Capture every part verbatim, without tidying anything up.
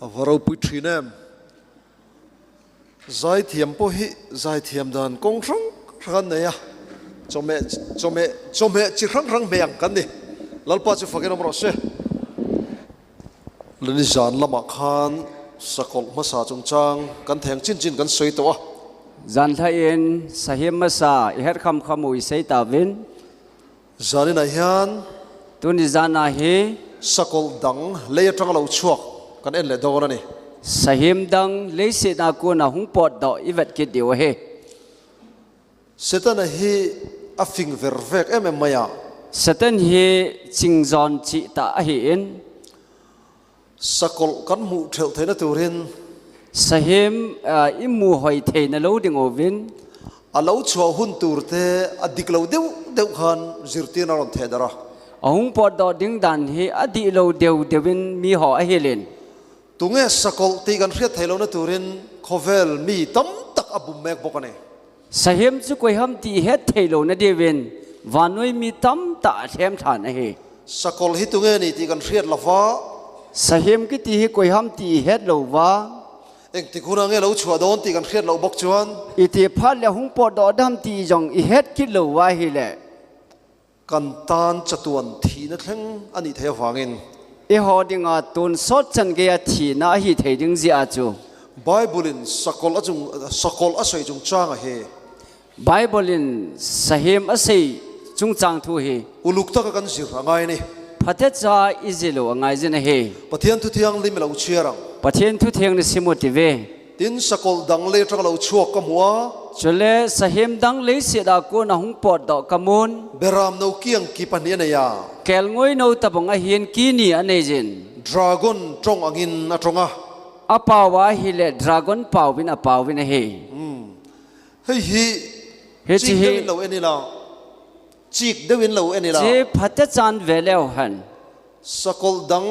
Avarau pui thinem. Zaithiam po hi, zaithiam dan kong rang rang nei a. Chome, chome, chome chi rang rang mei ang kan ni. Lalpa chu fakin um ro se. Lani zan lama khan sakol masa chungchang kan theng chin chin kan soi to a. Zan lha in sahim masa i het kham kham u i sei ta vin. Zanin a hian. Tuni zan a hi. Sakol dang lei atang lo chhuak kan en le dawn a ni. Sahim dang leiset a kona hung pot doh i vet kit diu a hi. Satan a hi a fing ver vek em em mai a. Satan hi chingzon chi ta a hi in. Sakol kan hmuh thel theina turin. Sahim, ah, i mu hoi theina lo ding ovin. A lo chhuah hun tur te a dik lo deuh deuh khan zirtirna rawn theh dar a. A hung pot doh ding dan hi a dih lo deuh deuh in mi haw a hilin. Tunge sakol tih kan hriat theih lohna turin khawvel mi tam tak a bum mek bawk a ni. Sahim chu koi ham tih i het theih lohna diuvin vannoi mi tam tak a thlem thlan a hi. Sakol hi tunge ni tih kan hriat lo va. Sahim kiti hi koi ham tih i het lo va. Engtik huna nge lo chhuah dawn tih kan hriat loh bawk chuan. I tih phat leh hung pot doh dam tih zong i het kit lo va hileh. Kan tan chatuan thihna thleng a nih theih avangin. I haw dinga tun sawt chan geia thihna a hi thei ding zia chu. Bible-in sakol a chung, sakol a sawi chungchang a hi. Bible-in sahim a sawi chungchang thu hi. Uluk taka kan zir a ngai ni. Phatecha i zil u a ngai zin a hi. Pathian thu thianghlim i lo chhiar ang. Pathian thu thianghlim sim u ti ve. Tin sakol dang lei atang lo chhuak ka hmu a. Chule sahim dang leiset a kona hung pot doh ka mun. Beram no kiang ki pahnih a nei a. Kelngoi no tabang a hian ki ni a nei zin. Dragon tawng angin a tawng a. A pau a hileh dragon pauvin a pauvin a hi. Hmm. Hei hi. Hei chi hi. Chik deuhin lo en ila. Chik deuhin lo en ila. Chi phatechan ve leu hen. Sakol dang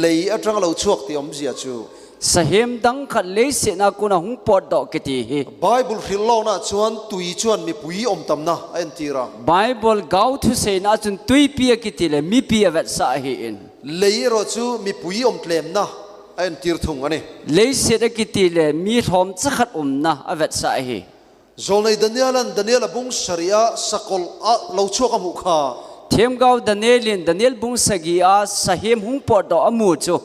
lei atang lo chhuak tih awmzia chu. Sahim dang khat leiset a kona hung pot doh kiti hi. Bible hrilhlawkna chuan tui chuan mipui awm tamna a entir a. Bible gau thuseina chun tuipi a kiti leh mipi a vetsah a hi in. Lei erawh chu mipui awm tlemna a entir thung a ni. Leiset a kiti leh mi hlawm chakhat awmna a vetsah a hi. Zawlnei Daniel-an Daniel a bung sarih a sakol a lo chhuak a hmuh kha. Thiamgau Daniel-in Daniel bung sagih a sahim hung pot doh a hmu chu.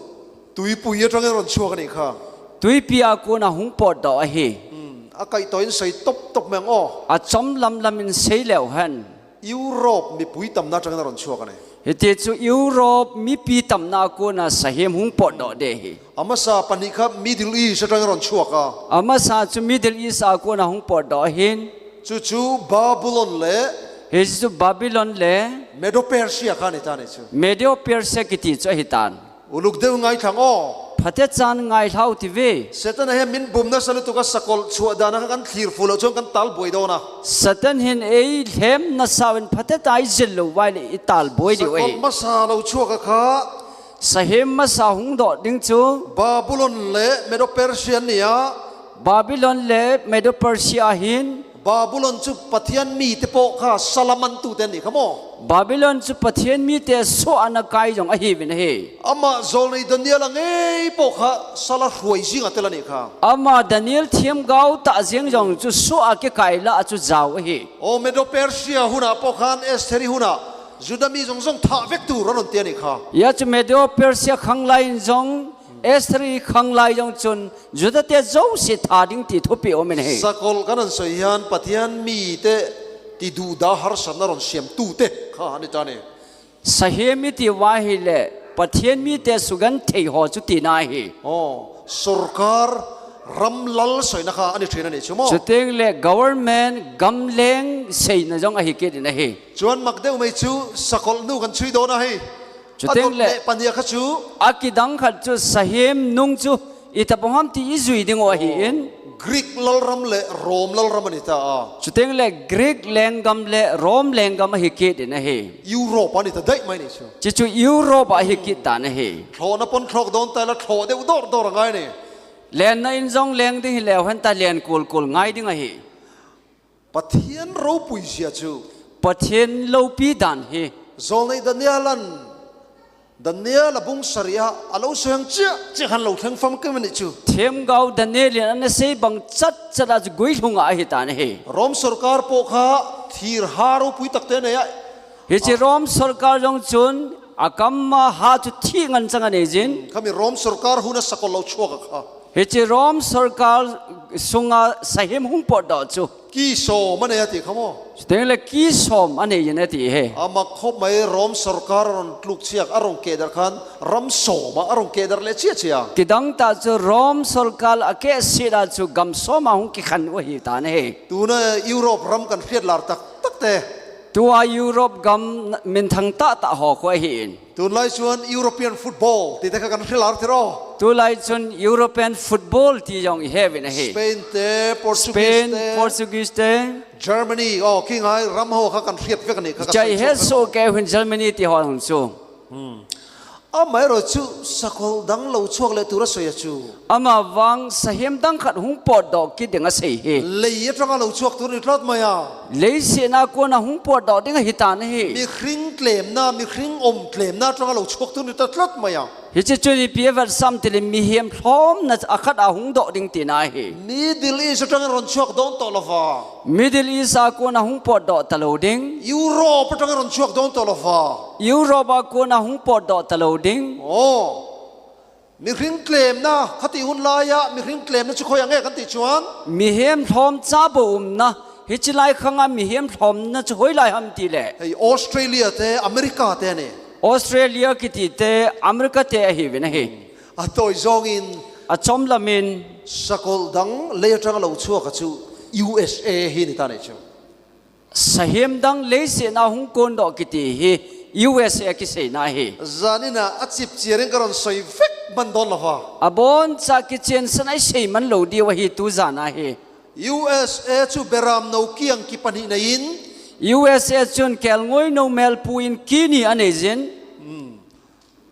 Tuipui atangin a rawn chhuak a nih kha. Tuipi a kona hung pot doh a hi. Hmm, a kaihtawiin sawi tawp tawp mai ang aw. A chawm lam lamin sei leu hen. Europe mipui tamna atangin a rawn chhuak a ni. Hiti chu Europe mipi tamna a kona sahim hung pot doh de hi. A hmasa pahnih kha Middle East atangin a rawn chhuak a. A hmasa chu Middle East a kona hung pot doh a hin. Chu chu Babylon leh. Hi chu Babylon leh. Medo-Persia kha a ni ta ni chu. Medo-Persia kiti chu a hi tan. Uluk deuh ngaithlang aw. Phatechan ngaithla u ti ve. Satan-a hian min bum nasa lutuk a sakol chhuah dan a kha kan thlir fuh loh chuan kan tal buai dawn a. Satan hian ei hlem nasauin phateta i zil lo vai leh i tal buai diu a hi. Sakol hmasa lo chhuak a kha. Sahim hmasa hung doh ding chu. Babylon leh Medo-Persia an ni a. Babylon leh Medo-Persia a hin. Babylon chu Pathian mite pawh kha sal a mantute an ni kha maw? Babylon chu Pathian mite suahna kai zawng a hi vin a hi. Amah zawlnei Daniel-a ngei pawh kha sal a hruai zinga tel a ni kha. Amah Daniel thiamgau tah zing zawng chu suah a kikai lah a chu zau a hi. Aw, Medo-Persia hunah pawh khan Estheri hunah Juda mi zawng zawng thah vek tur an rawn ti a ni kha. Ia chu Medo-Persia khanglaiin zawng Estheri khanglai zawng chun Judate zosia tha ding tih thupi awm in a hi. Sakol kan han sawi hian Pathian mite tiduhdah harsatna rawn siamtute kha an ni ta a ni. Sahim i tih uva hileh Pathian mite sugenthei haw chu tihna a hi. Aw, sorkar ram lal sawina kha a ni ṭhin a nih chu maw? Chuteng leh government gamleng seina zawng a hi kit in a hi. Chuan mak deuh mai chu sakol nu kan chhui dawn a hi. Chuteng leh, a dawt leh pahnih kha chu a kidang khat chu sahim nung chu i ta bawm ham tih i zui ding u a hi in. Greek lalram leh Rom lalram a ni ta a. Chuteng leh Greek lenggam leh Rom lenggam a hi kit in a hi. Europe a ni ta daih mai ni chu. Chu chu Europe a hi kit dan a hi. Thlawhna pawn thlawk dawn ta ila thlawh deuh dawr dawr a ngai ni. Lenna in zawng leng ding hi leu hen ta len kul kul ngai ding a hi. Pathian ropui zia chu. Pathian lopi dan hi. Zawlnei Daniel-an Daniel a bung sari a, a lo soi hang chia, chia khan lo thleng fam kei mani chu. Themgao Daniel in ana sei bang chat chat a chu guilhung a ahi tan ahi. Rom sorkar po kha thir ha ropui takte nei a. Hiche Rom sorkar jong chun a kam a ha chu thi ngan chang anei jin. Khami Rom sorkar huna sakol lo chuak a kha. Hiche Rom sorkar sunga sahem hung potdoh chu. Ki som anei ati kha mo. Chuteng le ki som anei in ati he. Ama khop mai Rom sorkar a ron tluk chiak a rong keder khan ram som a a rong keder le chia chia. Kidang tah chu Rom sorkar a keh sih a chu gam som a hung kikhen u ahi tan ahi. Tuna Europe ram kan hriat lar tak tak te. Tua Europe gam minthang tah tah ho khu ahi in. Tunlai chuan European football tite kha kan hre lar thei ro. Tulai chun European football ti jong i he uvin ahi. Spain te, Portuguese Spain, te, Portuguese te. Germany, oh, khi ngai ram ho kha kan hriat vek a ni kha ka Chai sawi he chhuak so kha. Ke hin Germany ti ho hung chu. Hmm. Amaherawhchu sakol dang lo chhuak le tura sawi a chu. Amavang sahem dang khat hung potdoh kit ding a sei hi. Lei atanga lo chhuak tur ni tlat mai a. Leiset a kona hung potdoh ding ahi tan ahi. Mihring tlemna, mihring awm tlemna atanga lo chhuak tur ni tlat tlat mai a. Hiche chu ipi a vetsam tile mihem hlawmna a khat a hung doh ding tina ahi. Middle East atanga rawn chhuak dawn tawh lova. Middle East a kona hung potdoh ta lo ding. Europe atanga rawn chhuak dawn tawh lova. Europe a kona hung potdoh ta lo ding. Aw. Mihring tlemna, khati hun laia, mihring tlemna chu khawi ang e kan tih chuan. Mihem hlawm chabo umna, hichi lai khanga mihem hlawmna chu hoi lai ham ti le. Hei, Australia te, America te ni. Australia kiti te, America te ahi vin ahi. A tawi zawngin. A chawm lamin. Sakawlh dang lei atanga lo chhuak a chu U S A hi ni ta nei chu. Sahem dang leiset a hung kon doh kiti hi U S A kiseina hi. Zanina a chip chiarin ka rawn sawi vek man dawn lo va. A bawn cha kichian san a i sei man lo diu ahi tu zana hi. U S A chu beram no kiang kipahnihna in. U S A chun kelngawi no melpuiin ki ni a nei zin.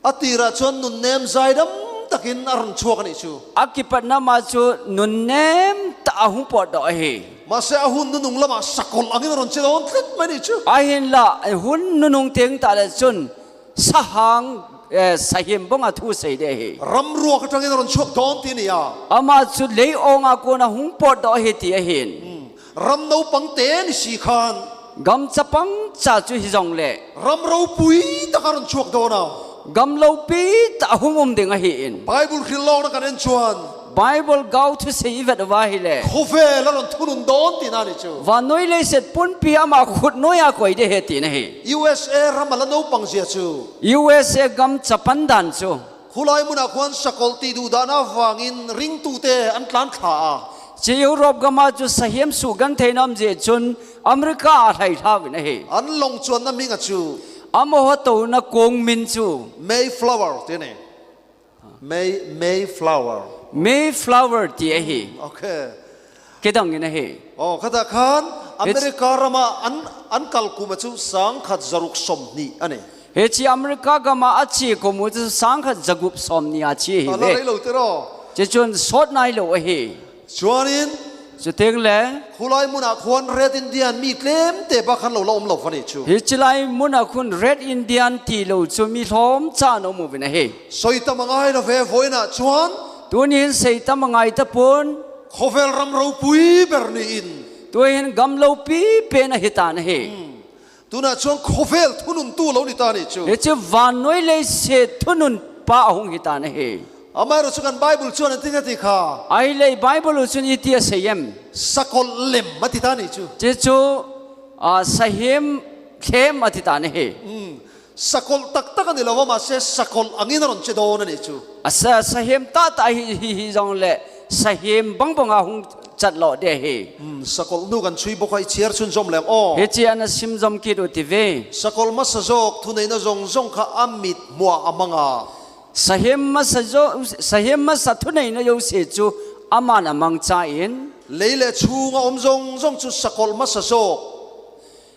A tirah chuan nunnem zaidam takin a rawn chhuak a nih chu. A kipatna ma chu nunnem tah a hung pawt doh ahi. Mahse, a hun nunung lamah sakawlh angin a rawn che dawn tlat mai nih chu. Ahinla, hun nunung teng tah leh chun sahang, eh, sahem banga thu sei deh ahi. Ram ruak atangin a rawn chhuak dawn tih a ni a. Ama chu lei awnga kona hung pawt doh ahi tih ahin. Hmm. Ram naupang te ni si khan. Gam chapang cha chu hi zong le. Ram ropui taka rawn chhuak dawn a. Gam lopi tah a hung um ding ahi in. Bible hrilh lawkna kan en chuan. Bible gau thusei i vet uva hi le. Khawvel a rawn thunun dawn tihna a ni chu. Vannoi leiset punpi ama khut nuai a koi de he tihna hi. U S A ram a la naupang zia chu. U S A gam chapan dan chu. Khulai munah khuan sakawlh tih duhdahna avangin ringtute an tlan thla a. Chi Europe gama chu sahem suh gan theina awm zia chun America a hlai thlau in ahi. An lawng chuanna hming a chu. Amaho tona kawng min chu. Mayflower tih a ni. May, Mayflower. Mayflower tih ahi. Okay. Kidang in ahi. Aw, khata khan America rama an, an kal kum a chu sangkhat zaruk sawmhnih a ni. Hichi America gama a chi kum u chu sangkhat zagup sawmhnih a chi hi ve. A la rei lo tiraw. Chi chuan sawt nai lo ahi. Chuanin. Chuteng le. Khulai munah khuan Red Indian mi tlem te ba khan lo la awm lo va ni chu. Hichi lai munah khun Red Indian ti lo chu mi hlawm chan awm uvin ahi. Sawi tam a ngai lo ve vawiinah chuan. Tuni hin sei tam a ngai ta pun. Khawvel ram ropui ber niin. Tuhin gam lopi pen ahi ta na hi. Hmm. Tunah chuan khawvel thununtu lo ni ta ni chu. Hichu vannoi leiset thunun pa a hung hi ta na hi. Amaherawhchu kan Bible chuan a ti nge ti kha. Ahileh Bible u chun i ti a sei em. Sakawlh lem a ti ta ni chu. Chi chu, a, sahem thlem a ti ta na hi. Hmm. Sakawlh tak tak a ni lo a, mahse, sakawlh angin a rawn che dawn a ni chu. A sa, sahem tah tah hi, hi, hi zong le, sahem bang bang a hung chat lo de hi. Hmm, sakawlh nu kan chhui bawk a, i chhiar chhun zawm leng aw. Hichi ana sim zawm kit u ti ve. Sakawlh hmasa zawk thuneihna zawng zawng kha a mithmuh a mang a. Sahem hmasa zaw, sahem hmasa thuneihna zawng se chu aman a mang cha in. Lei leh chhunga awm zawng zawng chu sakawlh hmasa zawk.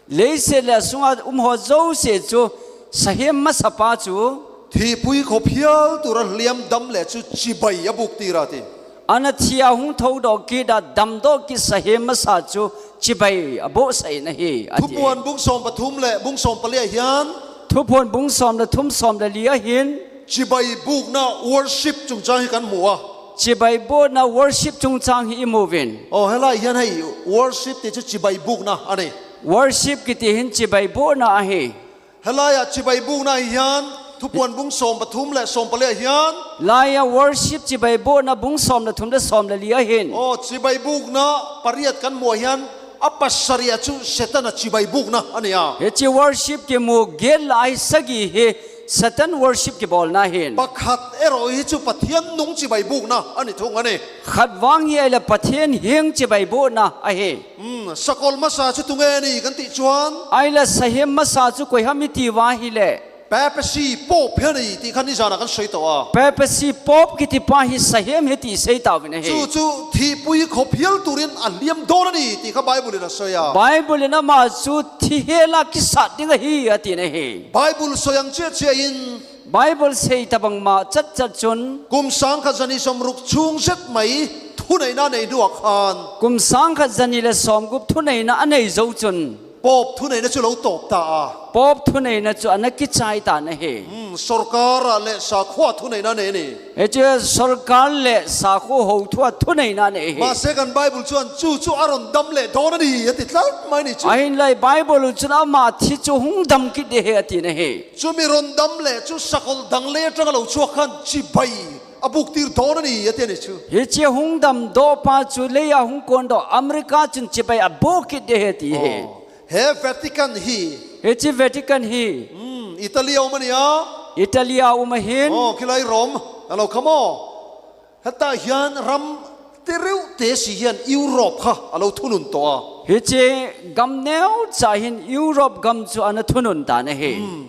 Leiset leh a sunga um ho zosia chu sahem hmasa pa chu. Thihpui khawphial tura hliam dam leh chu chibai a buk tir a ti. Ana thi a hung tho doh kit a dam doh kit sahem hmasa chu chibai a bawhsah in ahi, a ti. Thupuan bung sawm pathum leh bung sawm pali ah hian Thuphon bung som le thum, som le li ahin. Chibai bukna worship chungchang hi kan mu a. Chibai bukna worship chungchang hi i mu uvin. Oh, helai hian hei worship ti chu chibai bukna a ni. Worship kiti hin chibai bukna ahi. Helai a chibai bukna hian Thuphon bung som pathum le som pali a hian. Laia worship chibai bukna bung som le thum le som le li ahin. Oh, chibai bukna pariat kan mu a hian a pasarih a chu Satan a chibai bukna a ni a. Hichi worship kimu gel lai sagi hi Satan worship kibolna hin. Pakhat erawh hi chu Pathian nung chibai bukna a ni thung a ni. Khat vang hi ahile Pathian heng chibai bukna ahi. Hmm, sakol masa chu tunge ni kan tih chuan. Ahile sahem masa chu koi ham i ti uva ahile. Papacy Pope hi a ni tih khan nizana kan sawi tawh a. Papacy Pope kiti pa hi sahem hi ti sei ta uvin ahi. Chu chu thihpui khawphial turin a hliam dawn a ni tih kha Bible in a sawi a. Bible in ama chu thi hela kisat ding ahi a ti na hi. Bible sawi ang chiah chiah in. Bible sei ta bangma chat chat chun. Kum sangkhat zani sawmruk chhung zet mai thuneihna nei hnuah khan. Kum sangkhat zani le sawmgup thuneihna a nei zo chun. Pope thuneihna chu lo tawp ta a. Pope thuneihna chu ana kichai ta na hi. Hmm, sorkar leh sakhaw thuneihna nei a ni. Hichu sorkar leh sakhaw ho thua thuneihna nei hi. Mahse kan Bible chuan chu chu a rawn dam leh dawn a ni a ti tlat mai ni chu. Ahinlai Bible chun ama thi chu hung dam kit ding hi a ti na hi. Chumi rawn dam leh chu sakol dang lei atanga lo chhuak khan chibai a buk tir dawn a ni a ti a ni chu. Hichi hung dam dawh pa chu leia hung kawn dawh America chun chibai a buk kit ding hi a ti hi. Oh. He Vatican hi. Hichi Vatican hi. Hmm, Italy a um a ni a. Italy a um a hin. Oh, khilai Rome. A lo kha maw. Hetah hian ram tireuh te si hian Europe kha a lo thunun tawh a. Hichi gam neucha hin Europe gam chu ana thunun ta na hi. Hmm.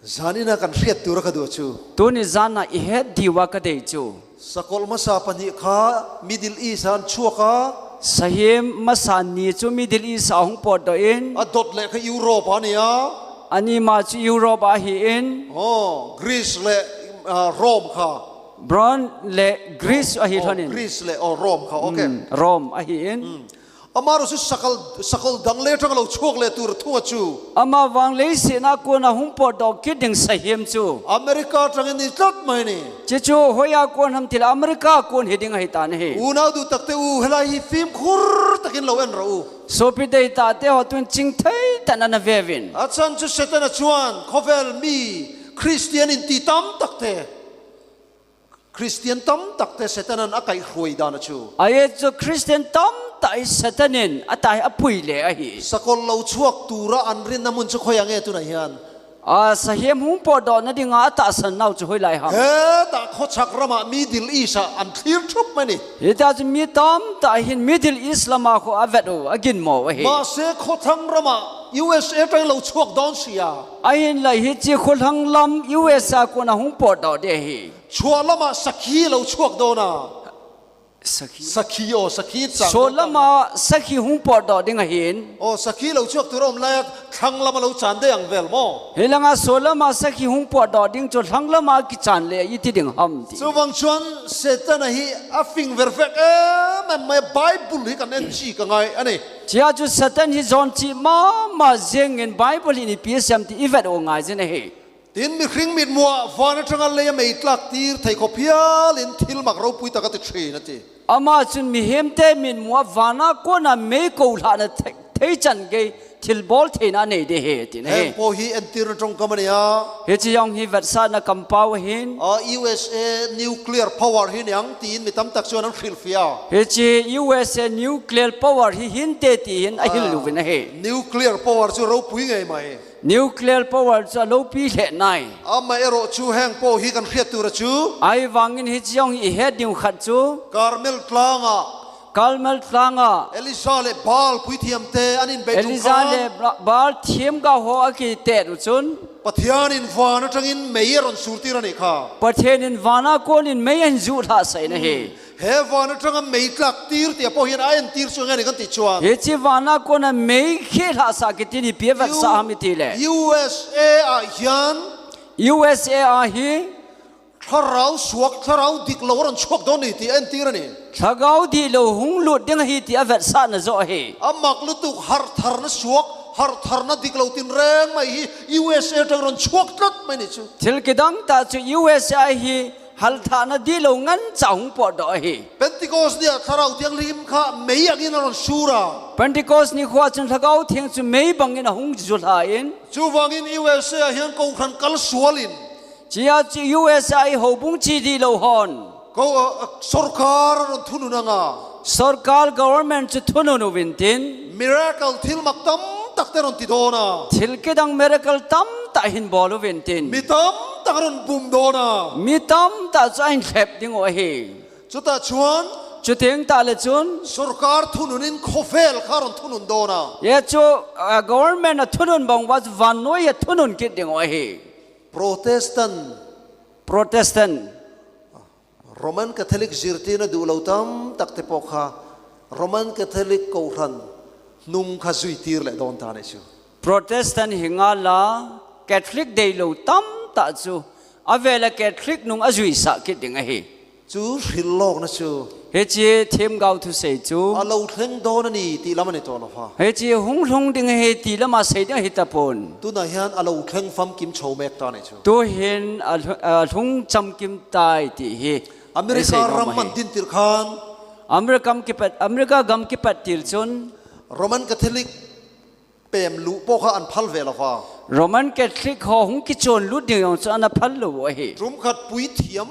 Zanina kan hriat tura ka duh chu. Tuni zana i het diuva ka dei chu. Sakol masa pahnih kha Middle East an chhuak a. Sahem masa ni chu Middle East a hung pawt dawh in. A dawt leh kha Europe a ni a. Ani ma chu Europe a hi in. Oh, Greece leh, ah, Rome kha. Bron leh Greece a hi thlon in. Oh, Greece leh, oh, Rome kha, okay. Hmm, Rome a hi in. Hmm. Amaru chu sakol, sakol dang lei atanga lo chhuak leh tur thunga chu. Ama vang leiset a kona hung pawt dawh kit ding sahem chu. America atangin ni tlat mai ni. Chi chu hoia kon ham tile America kon hi ding ahi ta na hi. Unau duh tak te u, helai hi fimkhur takin lo en rawh u. Sopi dei ta te ho tun chingthei tana na ve uvin. A chhan chu Satan a chuan khawvel mi Christian inti tam tak te. Christian tam tak te Satan an a kaihhruai dan a chu. Ahi chu Christian tam tak hi Satan in a tai a pui leh ahi. Sakol lo chhuak tura an rinna mun chu khoi ang e tunah hian. A, sahem hung pawt dawhna dinga a tahsan nau chu hoilai ham. Hetah khawchhak ramah Middle East ah an thlir thup mai ni. Hitia chu mi tam tak hin Middle East lama khaw a vet u, a ginmaw u ahi. Mahse khawthlang ramah U S A aṭang lo chhuak dawn si a. Ahinlai hichi khawthlang lam U S A kona hung pawt dawh ding ahi. Chhuah lamah sakhi lo chhuak dawn a. Sakhi. Sakhi aw, sakhi chang. Saw lama sakhi hung pawt dawh ding ahin. Aw, sakhi lo chhuak tur a awm laia thlang lama lo chan deuh ang vel maw? Hi langa saw lama sakhi hung pawt dawh ding chu thlang lama kichan leh i ti ding ham ti. Chuvang chuan Satan a hi a fing ver vek em em mai, Bible hi kan en chi ka ngai a ni. Chia chu Satan hi zawn chi mama zengin Bible hi ipi a siam ti i vet u ngai zin ahi. Tin, mihring mitmuah van aṭanga lei a mei tlak tir thei khawphialin thil mak ropui taka ti ṭhin a ti. Ama chun mihemte mitmuah vana kona mei ko hlahna thei, thei chan gei thil bawl theina a nei ding hi, a ti na hi. Heng pawh hi entirna ṭawngkam a ni a. Hichi zawng hi vetsahna kampau ahin. A, U S A nuclear power hi ni ang tiin mi tam tak chuan an hrilhfiah a. Hichi U S A nuclear power hi hinte tiin a hil lo vin ahi. Nuclear power chu ropui ngei mai. Nuclear power chu a lopi hle nai. Amaherawhchu heng pawh hi kan hriat tura chu. Ahivangin hichi zawng hi i het ding khat chu. Carmel tlangah. Carmel tlangah. Elijah leh Baal puithiamte an inbei ṭum khan. Elijah leh Ba-, Baal thiamgau ho a kitet u chun. Pathianin van aṭangin mei a rawn sur tir a nih kha. Pathianin vana konin mei a inzuh hlahsah in ahi. Hmm. He van aṭanga mei tlak tir tia pawh hian a entir chu enge ni kan tih chuan. Hichi vana kona mei khi hlahsah kiti hi ipi a vetsah ham i ti leh. U S A ah hian. U S A ah hi. Thlarau suak, thlarau dik lo a rawn chhuak dawn ni tih a entir a ni. Thlarau dik lo hung lut ding ahi tih a vetsahna zawh ahi. A mak lutuk harh tharna suak, Haltharna diklou tin reng mai hi U S A teng ron chuak tlat mai ni chu. Thil kidang tah chu U S A hi haltharna diklou ngen cha hung potdoh ahi. Pentecost nia Thlarau Thianghlim kha mei angin a ron sur a. Pentecost nikho chun Lhagao Theng chu mei bangin a hung julha in. Chuvangin U S A hian kohhran kal sual in. Chia chu U S A houbung chi diklou hon. Ko, a, a, sorkar a ron thunun anga. Sorkar government chu thunun uvin tin. Miracle thilmak tam tak te ron ti dawn a. Thil kidang miracle tam tah hin bol uvin tin. Mi tam tak ron bum dawn a. Mi tam tah chu a hin thlep ding u ahi. Chutah chuan. Chutiang tah le chun. Sorkar thunun in khawvel kha ron thunun dawn a. Ye chu, a, government a thunun bang uva chu vannoi a thunun kit ding u ahi. Protestant. Protestant. Roman Catholic zirtirna duh lo tam tak te pawh kha Roman Catholic kohhran hnung kha zui tir leh dawn ta ni chu. Protestant hi ngal a, Catholic dei lo tam tah chu a vela Catholic hnung a zui sah kit ding ahi. Chu hril lawkna chu. Hichi themgao thusei chu. A lo thleng dawn a ni tih lam a ni tawh lo va. Hichi hung hlung ding ahi tih lam a sei ding ahi ta pawhin. Tunah hian a lo thleng famkim chho mek ta ni chu. Tuhin a hlu-, a hlung chamkim tai tih hi. America ram man din tir khan. America gam kipat, America gam kipat tir chun. Roman Catholic pem luh pawh kha an phal ve lo va. Roman Catholic ho hung kichawn lut ding jong chu ana phal lo u ahi. Tum khat puithiam,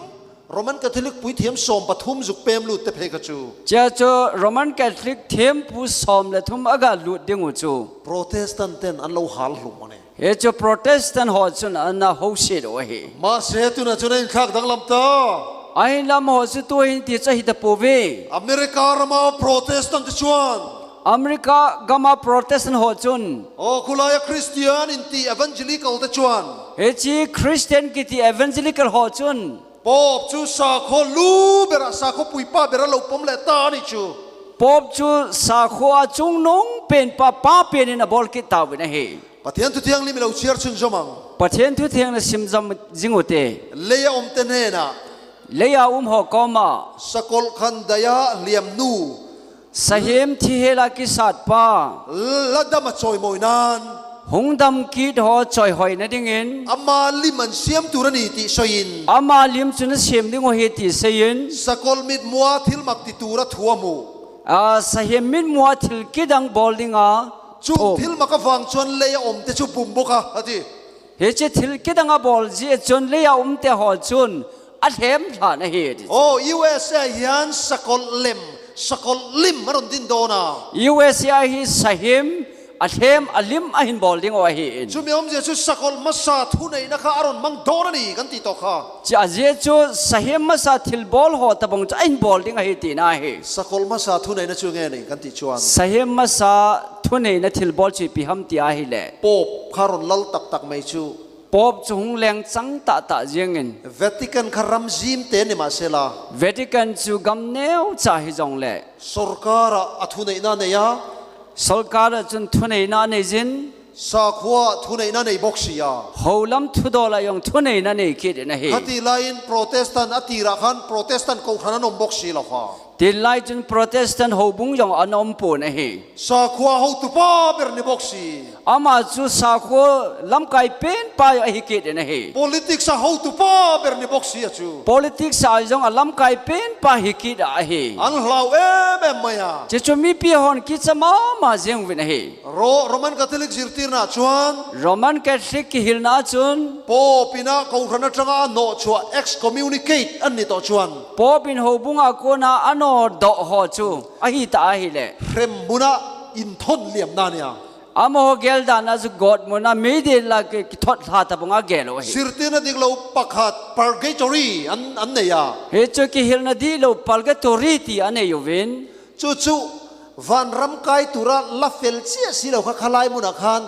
Roman Catholic puithiam sawm pathum zuk pem lut te phei kha chu. Chia chu Roman Catholic thempu sawm le thum a ga lut ding u chu. Protestant ten an lo hal hlum a ni. Hi chu Protestant ho chun ana ho si lo u ahi. Mahse, tunah chuan a inthlak danglam ta. A hin lam ho chu tuhin ti chu ahi ta pawh ve. America rama Protestant te chuan. America gama Protestant ho chun. Aw, khulaia Christian inti evangelical te chuan. Hichi Christian kiti evangelical ho chun. Pope chu sakhaw lu bera, sakhaw puipa bera lo pawm leh ta a ni chu. Pope chu sakhaw a chungnung pen pa, pa penin a bawl kit ta uvin ahi. Pathian thu thianghlim i lo chhiar chhunzawm ang. Pathian thu thianghlim sim zam zing u te. Leia awm te hnenah. Leia um ho kawma. Sakawlh khan daia hliam nu. Sahim thi hela kisat pa. La dam a chawimawi nan. Hung dam kit ho chawihoina dingin. Ama lim an siam tur a ni tih sawiin. Ama lim chu na siam ding u ahi tih sawiin. Sakawlh mitmuha thilmak ti tura thu a hmu. A, sahim mitmuha thil kidang bawl dinga. Chung thilmak avang chuan leia awm te chu bum bawk a, a ti. Hichi thil kidang a bawl zia chun leia awm te ho chun a hlem thlan ahi, a ti. Aw, U S A hian sakawlh lem, sakawlh lim a rawn din dawn a. U S A hi sahim, a hlem, a lim a hin bawl ding u ahi in. Chumi awmzia chu sakawlh hmasa thuneihna kha a rawn mang dawn a ni kan tih tawh kha. Chia zia chu sahim hmasa thil bawl ho tabang chu a hin bawl ding ahi tihna ahi. Sakawlh hmasa thuneihna chu nge ni kan tih chuan. Sahim hmasa thuneihna thil bawl chu ipi ham ti ahileh. Pope kha rawn lal tak tak mai chu. Pope chu hung leng chang tah tah ziangin. Vatican kha ram zim te ni mah se la. Vatican chu gam neu cha hi zong leh. Sorkar a, a thuneihna nei a. Sorkar a chun thuneihna nei zin. Sakhuaa thuneihna nei bawk si a. Ho lam thudawl a zong thuneihna nei kit in ahi. Khati laiin Protestant a tirah khan Protestant kohhran an awm bawk si lo kha. Tin lai chun Protestant ho bung zong an awm pun ahi. Sakhua hotupa ber ni bawk si. Ama chu sakhua lamkai pen pa ahi kit in ahi. Politics a hotupa ber ni bawk si a chu. Politics a zong a lamkai pen pa hi kit a ahi. An hlau em em mai a. Chu chu mipi hon kicha mama zing uvin ahi. Ro-, Roman Catholic zirtirna chuan. Roman Catholic kihilna chun. Pope ina kohran atanga a nawh chhuah excommunicate an ni tawh chuan. Pope in ho bunga kona a nawh dawh ho chu. Ahi ta ahileh. Hremhmuna inthawn liamna nia. Amaho gel dan a chu gawtmuna meidil la ki, kithawt hla ta banga gel u ahi. Zirtirna dik lo pakhat purgatory an, an nei a. Hi chu kihilna dik lo purgatory ti a nei uvin. Chu chu vanram kai tura la fel chiah si lo kha khalai muna khan,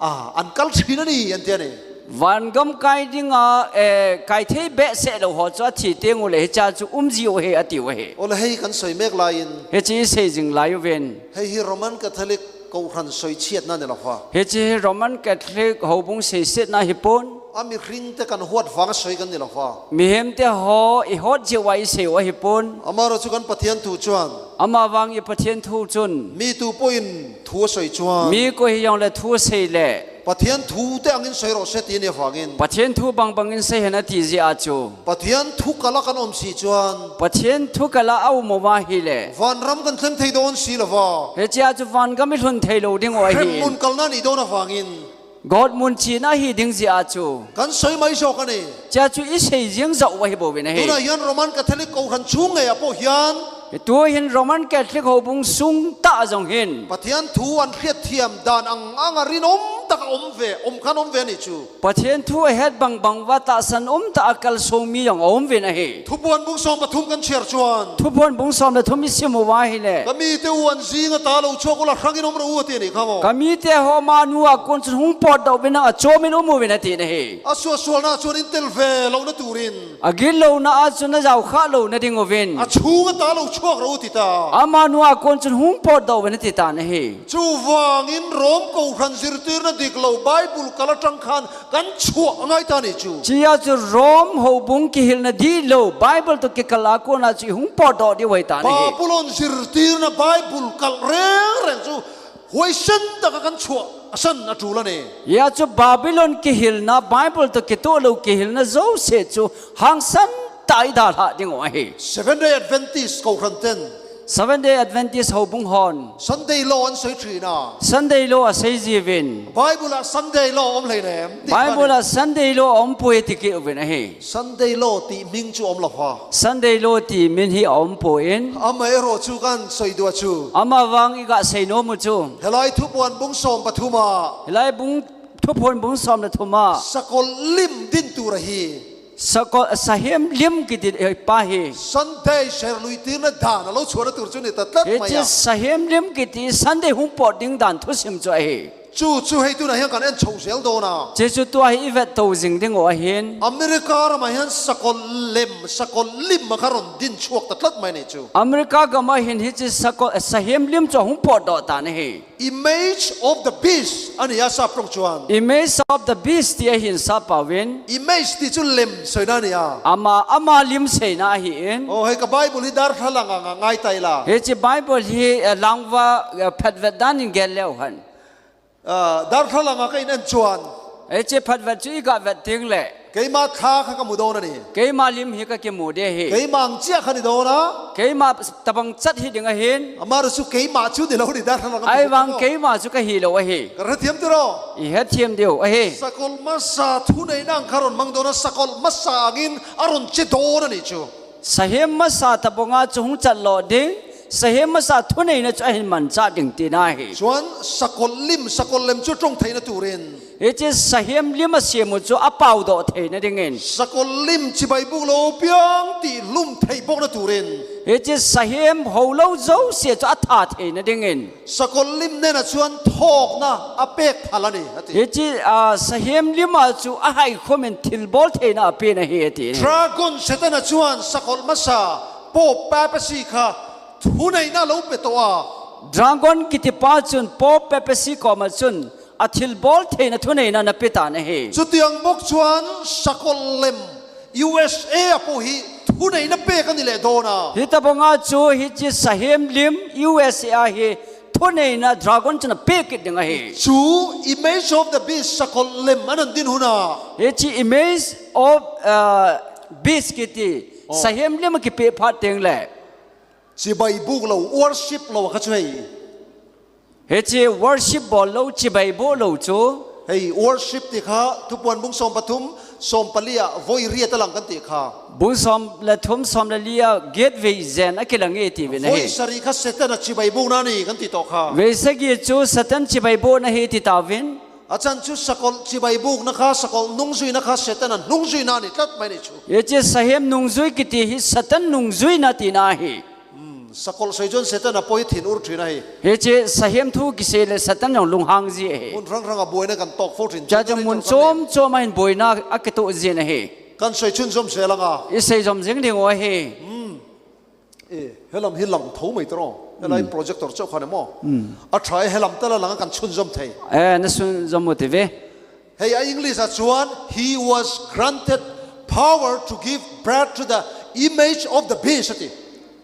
a, an kal thin a ni an ti a ni. Vangam kai dinga, eh, kai thei behseh lo ho chu a thi teng u le hi cha chu um zi u he a ti u he. Ole hei kan sawi mek laiin. Hi chi sei zing lai uvin. Hei hi Roman Catholic kohran sawi chiatna ni lo kha. Hi chi hi Roman Catholic ho bung sei siatna hi pun. A mihring te kan huat vang a soi kan ni lou va. Mihem te ho i hot jeh uva i sei u ahi pon. Amaro chu kan Pathian thu chuan. Ama vang i Pathian thu chun. Mi tu pawh in thu a soi chuan. Mi koi hi jong le thu a sei le. Pathian thu te angin soi rawh se ti ni vangin. Pathian thu bang bangin sei hen a ti jeh a chu. Pathian thu kala kan awm si chuan. Pathian thu kala a um uva hi le. Vanram kan thleng thei dawn si lova. He chia chu vangam i hlun thei lo ding u ahi. Hrem mun kalna ni dawn avangin. God mun china hi ding jeh a chu. Kan soi mai zawk a ni. Chia chu i sei ziang zauh u ahi bou vin ahi. Tunah hian Roman Catholic kohhran chhung ngei a pawh hian. Tu hin Roman Catholic ho bung sung ta zong hin. Pathian thu an hriat thiam dan ang ang a rinawm taka awm ve, awm khan awm ve a ni chu. Pathian thu a het bang bang va tahsan um ta a kal sung mi zong a um vin ahi. Thupuan bung sawm pathum kan chhiar chuan. Thupuan bung sawm le thum i sim uva hi le. Ka mi te u an zing a ta lo chhuak ula hrangin awm rawh u a ti a ni kha maw. Ka mi te ho ama nu a kon chun hung pawt dawh vin a chawmin um u vin a ti na hi. A suahsualna chuan in tel ve lo na turin. A gil lo na a chun a zau kha lo na ding u vin. A chhung a ta lo chhuak rawh u ti ta. Ama nu a kon chun hung pawt dawh vin a ti ta na hi. Chuvangin Rom kohhran zirtirna dik lo Bible kal atang khan kan chhuah a ngai ta ni chu. Chia chu Rom ho bung kihilna dik lo Bible to kikal a kona chu i hung pawt dawh ding u ahi ta na hi. Babylon zirtirna Bible kal reng reng chu huaisen taka kan chhuah a san a tul a ni. Hia chu Babylon kihilna Bible to kituh lo kihilna zose chu hangsan ta i dalhah ding u ahi. Seven Day Adventist kohhran ten. Seven Day Adventist ho bung hon. Sunday law an sawi ṭhin a. Sunday law a sei ziuvin. Bible ah Sunday law awm hlei nem. Bible ah Sunday law a awm pui ti keh uvin ahi. Sunday law tih hming chu awm lo va. Sunday law tih min hi a awm puin. Amaherawhchu kan sawi duh chu. Ama vang i gah sei nuam u chu. Helai Thupuan bung sawm pathum a. Helai bung Thupuan bung sawm le thum a. Sakol lim din tur ahi. Sakol, sahem lim kiti, eh, pa hi. Sunday ser lui tirna dan a lo chhuahna tur chu ni ta tlat mai a. Hiche sahem lim kiti Sunday hung pawt ding dan thusim chu ahi. Chu, chu hei tunah hian kan en chho zel dawn a. Chu chu tua hi i vet to zing ding u ahin. America ramah hian sakol lem, sakol lim a kha rawn din chhuak ta tlat mai ni chu. America gamah hin hiche sakol, eh, sahem lim chu a hung pawt dawh ta na hi. Image of the beast a ni a sap ṭawng chuan. Image of the beast tia hin sap pauvin. Image tih chu lem sawina a ni a. Ama, ama lim seina ahi in. Oh, hei ka Bible hi darthlalang anga ngai ta ila. Hiche Bible hi, eh, langva, eh, phetvet dan in gel leu hen. Ah, darthlalang a ka in en chuan. Hiche phetvet chu i gah vet ding le. Keima thla kha ka mu dawn a ni. Keima lim hi ka kimu de hi. Keima ang chiah kha ni dawn a. Keima tabang chat hi ding ahin. Amaherawhchu keima chu ni lo ni darthlalang a. Ahivang keima chu ka hi lo ahi. Ka hrethiam tiraw. I hethiam diu ahi. Sakol masa thuneina ang kha rawn mang dawn a, sakol masa angin a rawn che dawn a ni chu. Sahem masa tabanga chu hung chat lawh ding, sahem masa thuneina chu a hin manchah ding tina ahi. Chuan sakol lim, sakol lem chu ṭawng theihna turin. Hiche sahem lim a siam u chu a pau dawh theina dingin. Sakol lim chibai buk lo piang tih hlum theih bawkna turin. Hiche sahem ho lo zosia chu a tha theina dingin. Sakol lim nena chuan thawkna a pek phal a ni, a ti. Hiche, ah, sahem lima chu a haikhumin thilbawl theina a pen ahi, a ti. Dragon Setana chuan sakol masa Pope Papacy kha thuneina lo pe tawh a. Dragon kitipa chun Pope Papacy kawma chun a thilbawl theina thuneina na pe ta na hi. Chutiang bawk chuan sakol lem U S A a pawh hi thuneina pek a ni leh dawn a. Hitabanga chu hiche sahem lim U S A a hi thuneina dragon chun a pek kit ding ahi. Chu Image of the Beast sakol lem an han din huna. Hiche Image of, uh, Beast kiti sahem lim a kipeh phat teng le. Chibai buk lo, worship lo kha chu hei. Hiche worship bawl lo, chibai buk lo chu. Hei, worship ti kha, Thupuan bung sawm pathum, sawm pali a, voi riat a lang kan ti kha. Bung sawm le thum, sawm le li a, gate vei zen a kilang e ti vin ahi. Voi sari kha Setana chibai bukna ni kan ti tawh kha. Vei sagi chu Satan chibai bukna hi ti ta vin. A chan chu sakol chibai bukna kha, sakol nungzuina kha, Setana nungzuina ni tlat mai ni chu. Hiche sahem nungzui kiti hi Satan nungzuina tina ahi. Hmm, sakol sawi chuan Setana pawh hi thin ur thin ahi. Hiche sahem thu kisei le Satan jong lunghang ji ahi. Mun hrang hrang a buaina kan tawk fo thin. Cha cha mun chom chom a hin buaina a kituh ji ahi. Kan sawi chhunzawm zel anga. I sei zawm zing ding u ahi. Hmm. E, helam hi lang tho mai tawh. Helai projector chauh khan emaw. Hmm. A ṭha e, helam tala langa kan chhunzawm thei. E, na chhunzawm u ti ve. Hei a English a chuan, "He was granted power to give breath to the image of the beast," ati.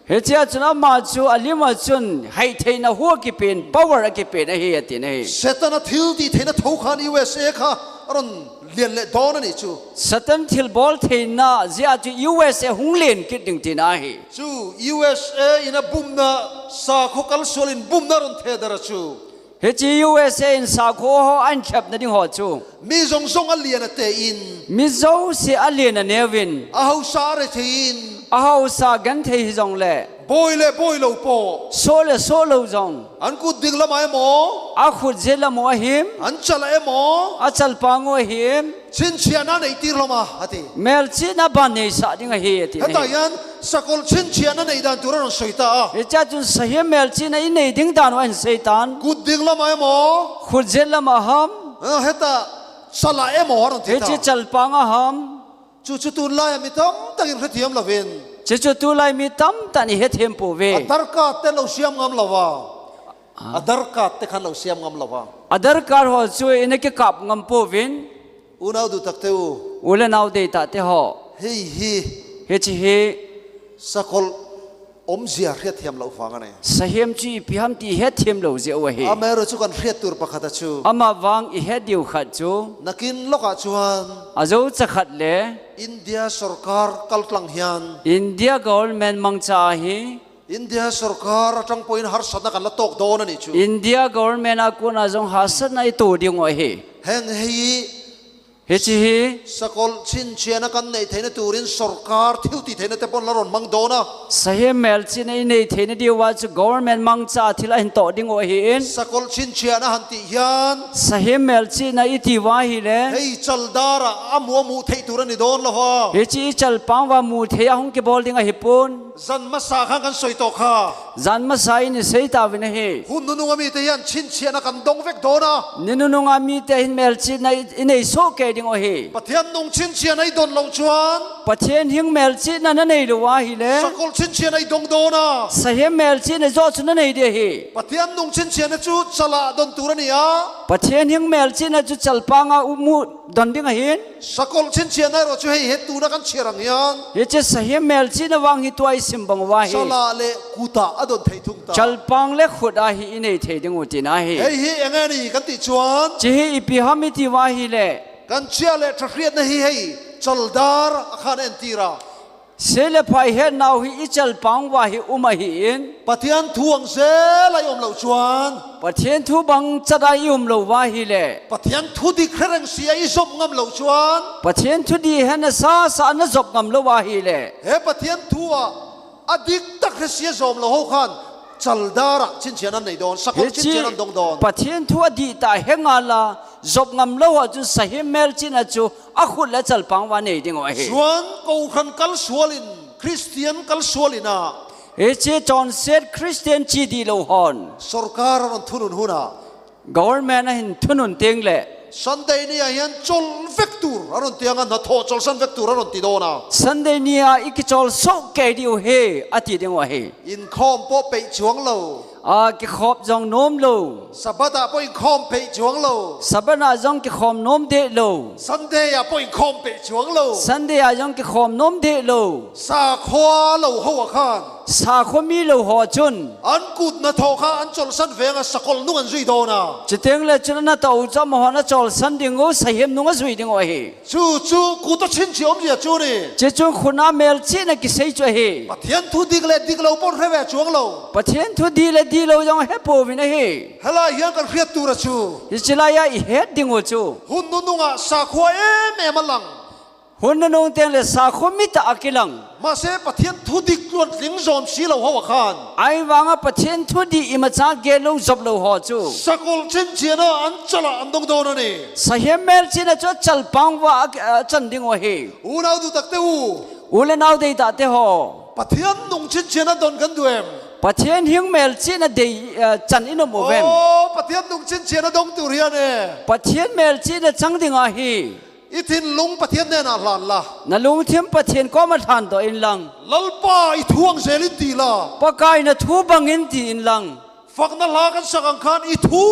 Hichea chun ama chu alim a chun haitheina hu akipen, power akipen ahi, ati ahi. Satan a thil tih theina tho khan U S A kha a rawn lian leh dawn a nih chu. Satan thilbawl theina zia chu U S A hung lian kit ding tina ahi. Chu U S A in a bumna, sakhaw kalsual in bumna rawn thedar a chu. Hiche U S A in sakhaw ho a inthlep na ding ho chu. Mi zawng zawng a lian a tein. Mi zosia a lian a neuvin. A hausa a rethei in. A hausa genthei hi zong le. Bawi le bawi lo pawh. Saw le saw lo zong. An kut ding lamah emaw. A khut zet lamah ahim. An chalah emaw. A chalpang u ahim. Chhinchhiahna nei tir hlawm a, a ti. Melchihna ban nei sah ding ahi, a ti. Hetah hian sakawlh chhinchhiahna nei dan tur a rawn sawi ta a. Hichea chun sahem melchihna i nei ding dan u a hin sei tan. Kut ding lamah emaw. Khut zet lamah ham. A, hetah chalah emaw a rawn ti ta. Hiche chalpang a ham. Chu chu tunlai a mi tam takin hrethiam lovin. Chu chu tunlai mi tam takin i hethiam pui. A darkar te lo siam ngam lo va. A darkar te khan lo siam ngam lo va. A darkar ho chu i na kikap ngam puin. Unau duh tak te u. U le nau dei tah te ho. Hei hi. Hiche hi. Sakawlh awmzia hriat thiam loh vang a ni. Sahem chu ipi ham tih i hethiam lo zia u ahi. Amaherawhchu kan hriat tur pakhat a chu. Amavang i het diu khat chu. Nakin lawkah chuan. A zo cha khat le. India sorkar kaltlang hian. India government mangcha a hi. India sorkar aṭang pawhin harsatna kan la tawk dawn a nih chu. India government a kona zong harsatna i tuh ding u ahi. Heng hi. Hiche hi. Sakawlh chhinchhiahna kan neih theihna turin sorkar thil tih theihna te pawn la rawn hmang dawn a. Sahem melchihna i nei theihna diu a chu government mangcha thil a hin tawh ding u ahi in. Sakawlh chhinchhiahna han tih hian. Sahem melchihna i ti u a hi le. Hei chal dar a a mu a mu theih tur a ni dawn lo va. Hiche i chalpang uva mu thei a hung kibawl ding ahi pun. Zan hmasa khan kan sawi tawh kha. Zan hmasa in i sei ta u ahi. Hun nununga mite hian chhinchhiahna kan dawng vek dawn a. Ni nununga mite hin melchihna i, i nei suh kei ding u ahi. Pathian nung chhinchhiahna i dawn loh chuan. Pathian hing melchihna na nei lo u a hi le. Sakawlh chhinchhiahna i dawng dawn a. Sahem melchihna zawh chu na nei ding ahi. Pathian nung chhinchhiahna chu chalah dawn tur a ni a. Pathian hing melchihna chu chalpanga u mu dawn ding ahin. Sakawlh chhinchhiahna erawh chu hei hetuna kan chhiar ang hian. Hiche sahem melchihna vang hi tua i sim bang u a hi. Chalah leh kutah a dawn thei thung ta. Chalpang leh khut a hi i nei thei ding u tina ahi. Hei hi eng nge ni kan tih chuan. Hiche hi ipi ham i ti u a hi le. Kan chhia leh ṭha hriatna hi hei chal dar a khan a entir a. Sei leh pha i hetnau hi i chalpang uva hi um ahi in. Pathian thu ang zela i awm loh chuan. Pathian thu bang chata i um lo u a hi le. Pathian thu dik hre reng sia i zawp ngam loh chuan. Pathian thu dik hre nasa sa na zawp ngam lo u a hi le. He Pathian thu a, a dik tak hre sia zawm lo ho khan. Chal dar a chhinchhiahna an nei dawn, sakawlh chhinchhiahna an dawng dawn. Pathian thu a dik ta hre ngal a, zawp ngam lo ho chu sahem melchihna chu a khut leh chalpang uva nei ding u ahi. Chuan kohhran kalsual in, Kristian kalsual in a. Hiche chawnset Kristian chi dik lo hon. Sorkar a rawn thunun hun a. Government a hin thunun teng leh. Sunday ni a hian chawl vek tur a rawn ti ang a, hnathawh chawlhsan vek tur a rawn ti dawn a. Sunday ni a i kichawl suh kei ding u hi a ti ding u ahi. Inkhawm pawh peih chuang lo. A kikhawp zawng nuam lo. Sabbath ah pawh inkhawm peih chuang lo. Sabbath ah zawng kikhawm nuam deh lo. Sunday ah pawh inkhawm peih chuang lo. Sunday ah zawng kikhawm nuam deh lo. Sakhaw lo ho ah khan. Sakhaw mi lo ho chun. An kut hnathawh kha an chawlhsan veng a sakawlh nung an zui dawn a. Chuteng leh chun a hnathawh chu amahon a chawlhsan ding u, sahem nung a zui ding u ahi. Chu chu kuta chhinchhiah awmzia chu ni. Chu chu khut a melchihna kisei chu ahi. Pathian thu dik leh dik lo pawh hre ve chuang lo. Pathian thu dik leh dik lo zawng hre pouvin ahi. Helai hian kan hriat tur a chu. Hiche lai a i het ding u chu. Hun nunung a sakhaw em em a lang. Hun nunung teng leh sakhaw mi tah a kilang. Mahse Pathian thu dik luan tling zawm si lo ho ah khan. Ahivanga Pathian thu dik imacha gen lo zawp lo ho chu. Sakawlh chhinchhiahna an chal a an dawng dawn a ni. Sahem melchihna chu a chalpang uva a, a chan ding u ahi. Unau duh tak te u. U le nau dei tah te ho. Pathian nung chhinchhiahna dawn kan duh em? Pathian hing melchihna dei, eh, chan i nuam u vem? Aw, Pathian nung chhinchhiahna dawng tur hian e. Pathian melchihna chang ding a hi. I thinlung Pathian hnenah hlan la. Na lungthim Pathian kawma hlan tawh inlang. Lalpa i thu ang zel in ti la. Pakai na thu bang in ti inlang. Fakna lha kan sak ang khan i thu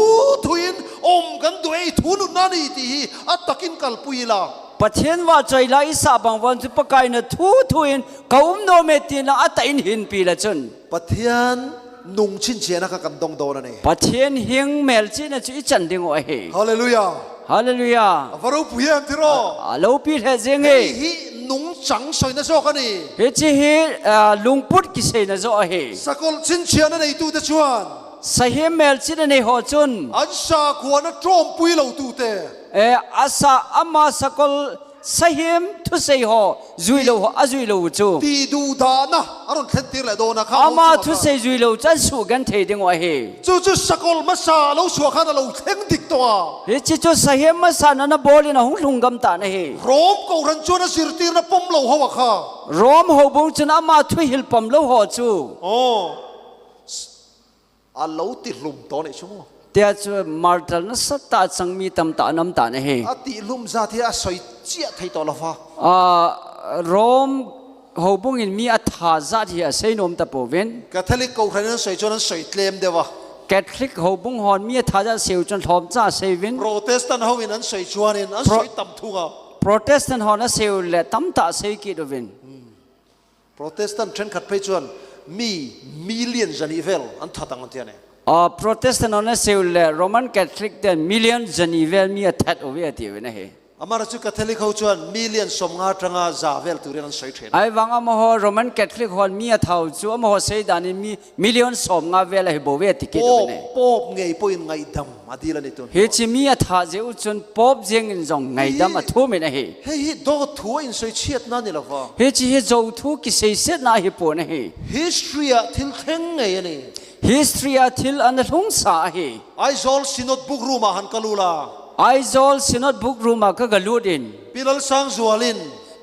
thu in um kan duh e, i thu nunna nei ti hi atakin kalpui la. Pathen vahchoi la i sah bang vang chu Pakai na thu thu in ka um nom e tina atah in hinpi la chun. Pathen nung chinchena kha kan dong don ahi. Pathen hing melchihna chu i chan ding u ahi. Hallelujah. Hallelujah. A va ropui em tiro. A, a lopi lheh jeng e. Hei hi nungchang soina joh ahi. Hiche hi, a, lungput kiseina joh ahi. Sakol chinchena neitute chuan. Sahem melchihna nei ho chun. An sakhuana tawmpui lo tute. E, a sa ama sakol sahem thusei ho, jui lo ho, a jui lo chu. Ti duhdahna, a rawn thlen tir leh dawn a kha. Ama thusei jui lo chu an suh genthei ding u ahi. Chu chu sakol masa lo suah khan a lo thleng dik tawh a. Hiche chu sahem masa nana bawlin a hung hlung gam ta na hi. Rom kohran chuan a zirtirna pawm lo ho a kha. Rom houbung chun ama thuhil pawm lo ho chu. Aw. A lo ti hlum tawh a nih chu maw? Tia chu martar nasa ta chang mi tam tah an awm ta na hi. A ti hlum zat hi a sawi chiah thei tawh lo va. A, Rom houbungin mi a tha zat hi a sei nuam ta pouvin. Catholic kohranin an sawi chuan an sawi tlem deuh a. Catholic houbung hon mi a tha zat sei u chuan hlawm cha a sei uvin. Protestant hoin an sawi chuanin an Pro- sawi tam thung a. Protestant hon a sei u leh tam tah a sei kit uvin. Protestant ṭhenkhat phei chuan mi million zanih vel an that ang an ti a ni. A, Protestant hon a sei u leh Roman Catholic ten million zanih vel mi a that u ve a ti uvin a hi. Amara chu Catholic ho chuan million sawmnga aṭanga za vel turin an sawi ṭhin. Ai vang amaho Roman Catholic hon mi a tha u chu amaho sei danin mi million sawmnga vel a hi bou ve a ti kit uvin a hi. Pope, Pope ngei pawhin ngaihdam a dil a ni tun. Hiche mi a thah jeh u chun Pope zengin jong ngaihdam a thum in a hi. Hei hi dawt thu a insawi chhiatna a ni lo va. Hiche hi zo thu kiseisetna a hi pawh a hi. History-a thil thleng ngei a ni. History-a thil ana hlung sa a hi. Aizawl Synod Book Room-ah han ka lut a. Aizawl Synod Book Room-ah ka ga lut in. Pi Lalsangzualin.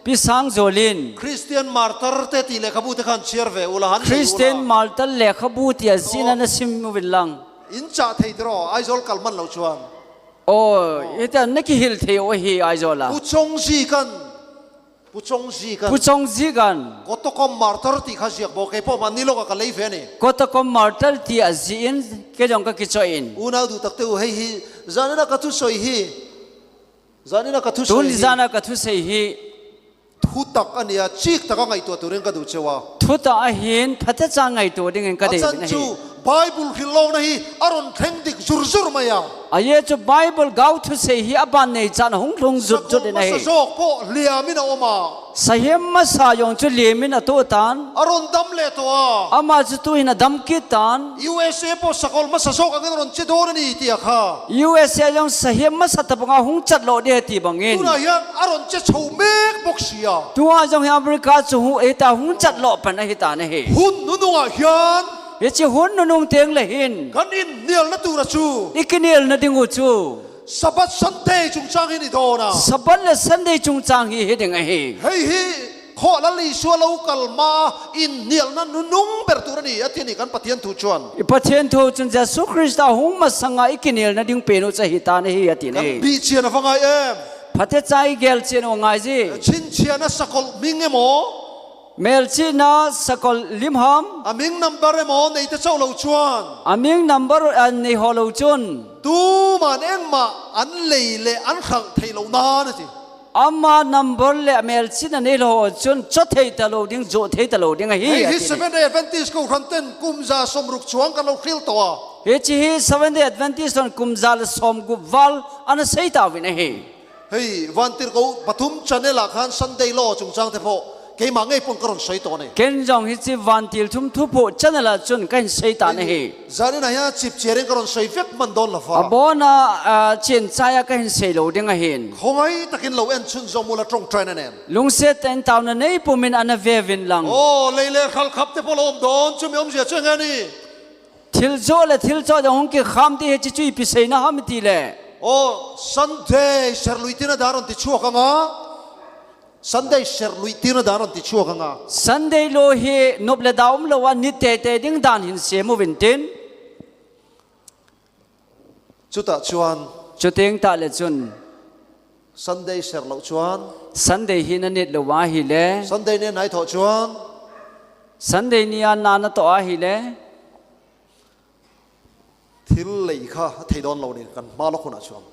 Pi Sangzualin. Christian Martyr te tih lehkhabu te khan chhiar ve ula han nei ula. Christian Martyr lehkhabu tia zin ana sim uvin lang. In chah thei tiraw, Aizawl kal man lo chuan. Aw, heta na kihil thei u hi Aizawl a. Pu Chawngzi kan. Pu Chawngzi kan. Pu Chawngzi kan. Kotakom Martyr tih kha ziak bo kei pawh man ni lawk a ka lei ve a ni. Kotakom Martyr tih a ziin kei jong ka kichawh in. Unau duh tak te u hei hi, zanina ka thusawi hi. Zanina ka thusawi hi. Tun zana ka thusei hi. Thutak a nia, chik taka ngaihtuah turin ka duh cheu a. Thutak a hin phatecha ngaihtuah dingin ka dei uvin a hi. A chan chu Bible hrilhlohna hi a rawn thleng dik zur zur mai a. A ye chu Bible gau thusei hi a ban nei chan a hung hlung zut zut in a hi. Sakol masa zawk pawh hliamin a awm a. Sahem masa jong chu liamin a tu tan. A rawn dam leh tawh a. Ama chu tuhin a dam kit tan. U S A pawh sakol masa zawk angin a rawn che dawn a ni tia kha. U S A jong sahem masa tabanga hung chat loh ding a ti bangin. Tunah hian a rawn che chho mek bawk si a. Tua jong hi America chu hu-, heta hung chat loh pan a hi ta na hi. Hun nunungah hian. Hiche hun nunung teng le hin. Kan innialna tura chu. I kinelna ding u chu. Sabbath Sunday chungchang hi ni dawn a. Sabbath le Sunday chungchang hi hi ding a hi. Hei hi. Khaw Lal Isua lo kal hma innialna nunung ber tur a ni, a ti a ni kan Pathian thu chuan. I Pathian thu chun Jesu Krista hung masanga i kinelna ding pen u chu ahi ta na hi a ti na hi. Kan bih chian a va ngai em. Phatecha i gel chian u ngai ji. Chhinchhiahna sakol hming emaw. Melchihna sakol lim ham. A hming number emaw nei ta chauh lo chuan. A hming number an nei haw lo chun. Tuman engmah an lei leh an hralh theih loh nan a ti. Ama number leh melchihna nei lo chun chaw thei ta lo ding, zuh thei ta lo ding a hi, a ti ni. Hei hi Seventh Day Adventist kohhran ten kum za sawmruk chuang kan lo hril tawh a. Hiche hi Seventh Day Adventist hon kum za le sawmgup val ana sei ta uvin a hi. Hei, vantirko pathum channel ah khan Sunday law chungchang te pawh keimah ngei pawn ka rawn sawi tawh a ni. Ken jong hiche vantil thum thu pawh channel ah chun ka hin sei ta na hi. Zanin a hian chip chiarin ka rawn sawi vek man dawn lo va. A bawna, a, chin chai a ka hin sei lo ding a hin. Khawngai takin lo en chhun zawm ula ṭawngṭaina nen. Lungset ten tauna nei pumin ana ve vin lang. Aw, lei leh hralh khap te pawh lo awm dawn chu mi awmzia chu eng nge ni? Thil zawh leh thil chawt a hung kikham te hi chi chu ipi seina ham i ti le. Aw, Sunday serluih tirna dan rawn ti chhuak ang a. Sunday serluih tirna dan rawn ti chhuak ang a. Sunday law hi nop leh da awm lo a, ni tete ding dan hin siam uvin tin. Chutah chuan. Chuteng tah leh chun. Sunday ser loh chuan. Sunday hi na nit lo a hi le. Sunday ni a nai tawh chuan. Sunday ni a na na tawh a hi le. Thil lei kha thei don lo ni kan hma lo khuna chuang.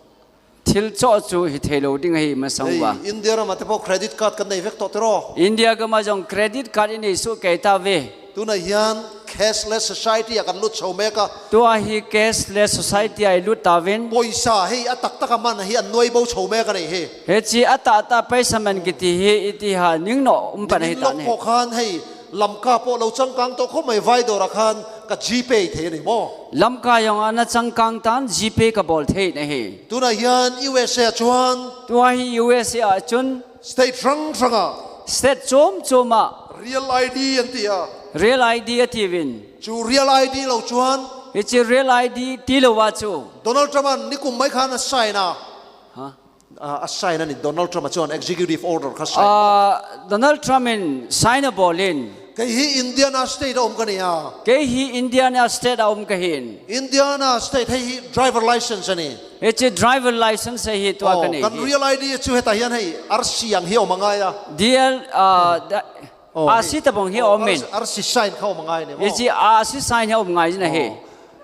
Thil cho chu hi thei lo ding ahi masang va. India rama te po credit card kan nei vek to tiro. India gama jong credit card i nei su kei ta ve. Tuna hian cashless society a kan lut chho mek a. Tua hi cashless society a i lut ta vin. Poisa hei a tak tak a man hi an nuai bo chho mek a nei hi. He chi a ta ta paisa man kiti hi i ti ha ning no um pan hi ta ne. Khan hei Lamka po lo changkang to khawp mai vai dawrah khan ka GPay thei a ni maw? Lamka zawng ana changkang tan GPay ka bawl thei na hi. Tunah hian USA chuan. Tua hi USA ah chun. State hrang hrangah. State chuam chuamah. Real ID an ti a. Real ID a ti vin. Chu Real ID lo chuan. Hi chi Real ID ti lo a chu. Donald Trump an nikum mai khan a sign a. Ha? Ah, a sign a ni, Donald Trump a chuan executive order kha sign. Ah, Donald Trump in sign a bawlin. Kei hi Indiana State a awm ka ni a. Kei hi Indiana State a awm ka hin. Indiana State hei hi driver license a ni. Hi chi driver license a hi tua ka nei hi. Kan Real ID chu hetah hian hei R C ang hi a awm a ngai a. DL, ah, da, Oh, R C tabang hi a awm in. R C sign kha awm a ngai ni maw? Hi chi R C sign hi a awm ngai na hi.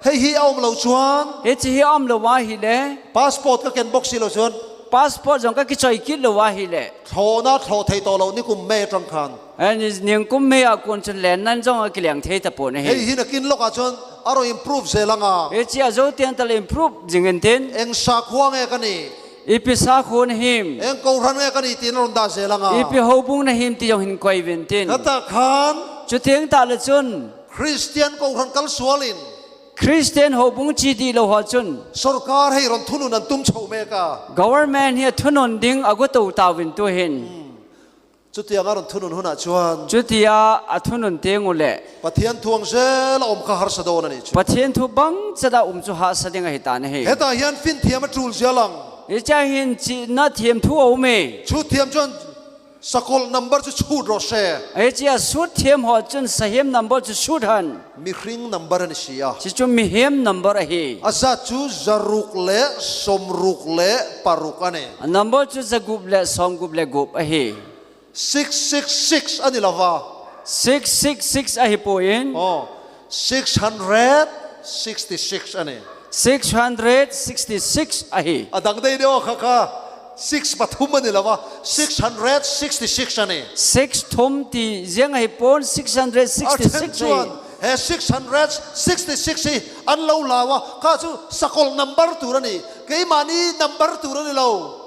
Hei hi a awm lo chuan. Hi chi hi a awm lo a hi le. Passport ka ken bawk si lo chuan. Passport zawng ka kichoi kit lo a hi le. Thlawna thlawh thei tawh lo nikum May aṭang khan. Ani nikum May a kun chun len nan zawng a kileng thei ta pawh na hi. Hei hi nakin lawkah chuan a rawn improve zel ang a. Hi chi a zo tiang tal improve zing in tin. Eng sakhuang e ka ni. Ipi sakhuan him. Eng kohran nge ka ni tiin a rawn dah zel ang a. Ipi hobung na him ti jong hin koi vin tin. Kata khan. Chutiang ta le chun. Christian kohran kal sualin. Christian hobung chi di lo ho chun. Sorkar hei rawn thunun an tum chho mek a. Government hi a thunun ding a gu to ta vin tu hin. Hmm. Chutianga rawn thunun hunah chuan. Chutia a thunun teng u le. Pathian thu ang zel a awm kha harsa dawn a ni chu. Pathian thu bang chata um chu harsa ding a hi ta na hi. Hetah hian fin thiam a tul zia lang. Hi cha hin chihna thiam thu a um e. Chu thiam chuan sakawlh number chu chhut rawh se. Hi chia sut thiam ho chun sahiam number chu sut han. Mihring number a ni si a. Chi chu mihem number a hi. A zat chu zaruk leh sawmruk leh paruk a ni. A number chu zagup leh sawmgup leh gup a hi. Six six six a ni lova. Six six six a hi puin. Oh, six hundred sixty six a ni. Six hundred sixty six a hi. A dang dei deuh kha kha. Six pathum a ni lova. Six hundred sixty six a ni. Six thum ti ziang a hi pon six hundred sixty six a hi. Chuan he six hundred sixty six hi an lo lau a. Kha chu sakawlh number tur a ni. Keimahni number tur a ni lo.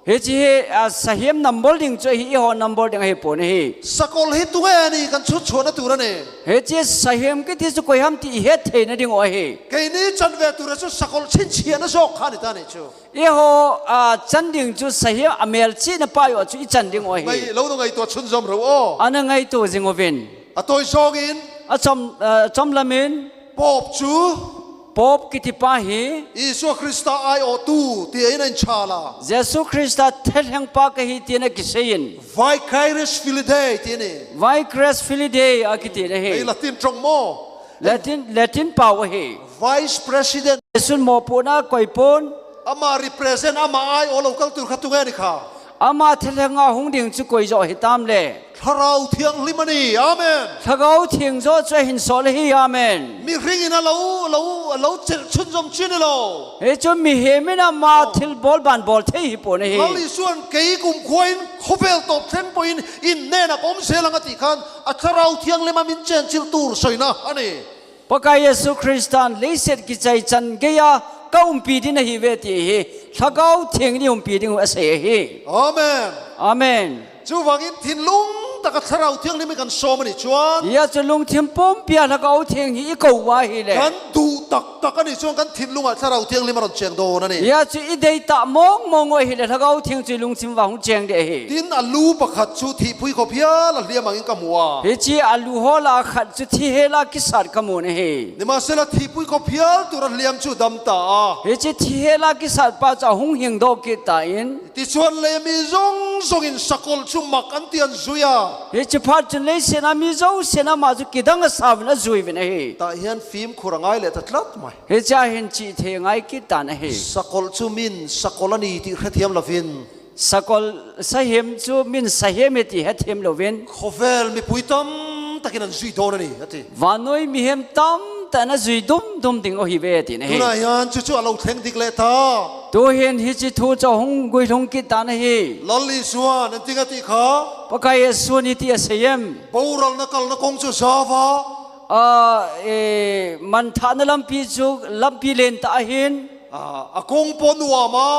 Hi chi hi, a, sahiam number ding chu hi, i ho number ding a hi pon hi. Sakawlh hi tunge a ni kan chhut chhuahna tur a ni. Hi chi sahiam kiti chu koi ham ti i het theina ding u a hi. Keini chanve tur a chu sakawlh chhinchhiahna zawk kha ni ta ni chu. I ho, a, chan ding chu sahiam a mel chihna pa yo chu i chan ding u a hi. Ngai, lo nu ngaihtuah chhunzawm ro aw. Ana ngaihtuah zing uvin. A tawi zawngin. A chawm, a, chawm lamin. Pope chu. Pope kiti pa hi. Isua Krista aiawhtu tiin a inchal a. Jesu Krista thelheng pa ka hi tiin a kiseiin. Vicarius Filii Dei ti a ni. Vicarius Filii Dei a kiti na hi. Hei Latin ṭawng maw? Latin, Latin pau a hi. Vice President. Jesun mawpuhna koi pon. Ama represent, ama aiawh lo kal tur kha tunge ni kha. Ama thelhenga hung ding chu koi zawh hi tam le. Thlarau Thianghlim a ni. Amen. Thlarau Thiang zawh chu a hin sawl hi. Amen. Mihringin a lo, lo, lo chhunzawm chi ni lo. Hi chu mihemin ama thil bawl ban bawl thei hi pon a hi. Lal Isuan kei kumkhuain khawvel tawp thleng pawhin in nen a ka awm zel ang a tih khan a Thlarau Thianghlim a min chenchil tur sawina a ni. Pakai Jesu Kristan leiset kichai chan geia ka umpi ding a hi ve ti hi Thlarau Thiang ni umpi ding a sei a hi. Amen. Amen. Chuvangin thinlung taka Thlarau Thianghlim hi kan sawm a ni chuan. Hia chu lungthim pumpia Thlarau Thiang hi i ko uva hi le. Kan duh tak tak a ni chuan kan thinlungah Thlarau Thianghlim a rawn cheng dawn a ni. Hia chu i dei ta mawng mawng uva hi le Thlarau Thiang chu i lungthim uva hung cheng deh hi. Tin a lu pakhat chu thihpui khawp hial a hliam angin ka hmu a. Hi chi a lu hawla khat chu thi hela kisat ka mu na hi. Nimahsela thihpui khawp hial tura hliam chu dam ta a. Hi chi thi hela kisat pa chu a hung hing dawk kit ta in. Tichuan lei mi zawng zawngin sakawlh chu mak an ti an zui a. Hi chi phat chun leiset a mi zawng sen ama chu kidang a sa vin a zui vin a hi. Tah hian fimkhur a ngai leh ta tlat mai. Hi chia hin chih thei ngai kit tan a hi. Sakawlh chu min sakawlh a ni tih hrethiam lovin. Sakawlh sahiam chu min sahiam hi tih hrethiam lovin. Khawvel mipui tam takin an zui dawn a ni, a ti. Vannoi mihem tam tah in ajui dum dum ding u ahi ve ati na hi. Tuna hian chu chu a lo thleng dik leh ta. Tuhin hichi thu chu hung guilhung kit ta na hi. Lal Isuan an ting a ti kha. Pakai Jesu'n hiti a sei em. Boral na kal na kong chu zava. A, e, man thahna lampi chu lampi len tah ahin. A, a kong pawh nuam a.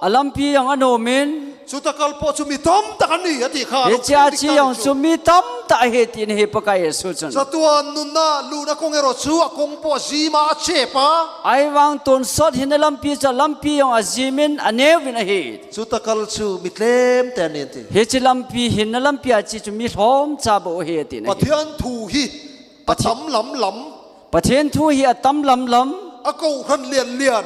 A lampi jong a nuam in. Chuta kal pawh chu mi tam tak an ni a ti kha. Hichia chi jong chu mi tam tah ahi ti na hi Pakai Jesu chun. Chatuan nunna luhna kong erawh chu a kong pawh a zim a, a chep a. Ahivang tonsawt hinna lampi chu a lampi jong a zim in a neu in ahi. Chuta kal chu mi tlem te an ni ti. Hichi lampi hinna lampi a chi chu mi hlawm cha bou ahi ti na hi. Pathian thu hi. A tam lam lam. Pathian thu hi a tam lam lam. A kohhran lian lian.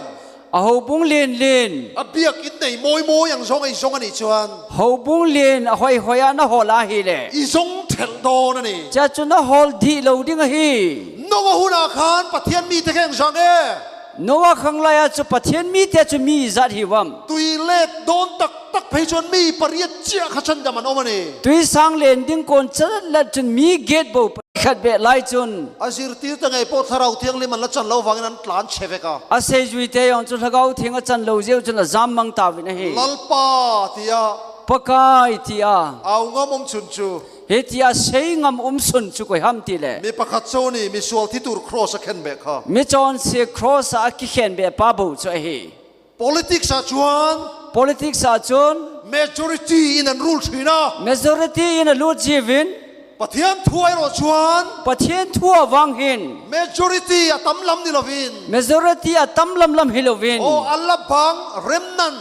A houbung lian lian. A biak in nei mawi mawi ang zawng ei zawng a nih chuan. Houbung lian a hoi hoi a na hawl a hi le. I zawng thelh dawn a ni. Chia chu na hawl dih lo ding a hi. Noah hun a khan Pathian mi te khe ang zawng e. Noah khang lai a chu Pathian mi te chu mi zat hi vam. Tui let dawn tak tak phei chuan mi pariat chiah kha chhandam an awm a ni. Tui sang len ding kawn chat let chun mi get bo. Khat beh lai chun. A zirtirte ngei pawh Thlarau Thianghlim an la chan lo vangin an tlan chhe vek a. A seizui te jong chu Lhagao Theng a chan lo zeu chun a zam mang ta vin a hi. Lalpa tia. Pakai tia. Au ngam um chun chu. Hitia sei ngam um sun chu koi ham ti le. Mi pakhat chu ni, mi sual thi tur cross a khen beh kha. Mi chonse cross a kikhen beh pa bo chu a hi. Politics ah chuan. Politics ah chun. Majority in an rule thin a. Majority in a lut zivin. Pathian thu erawh chuan. Pathian thu avang hin. Majority a tam lam ni lovin. Majority a tam lam lam hi lovin. Oh, a la bang remnant.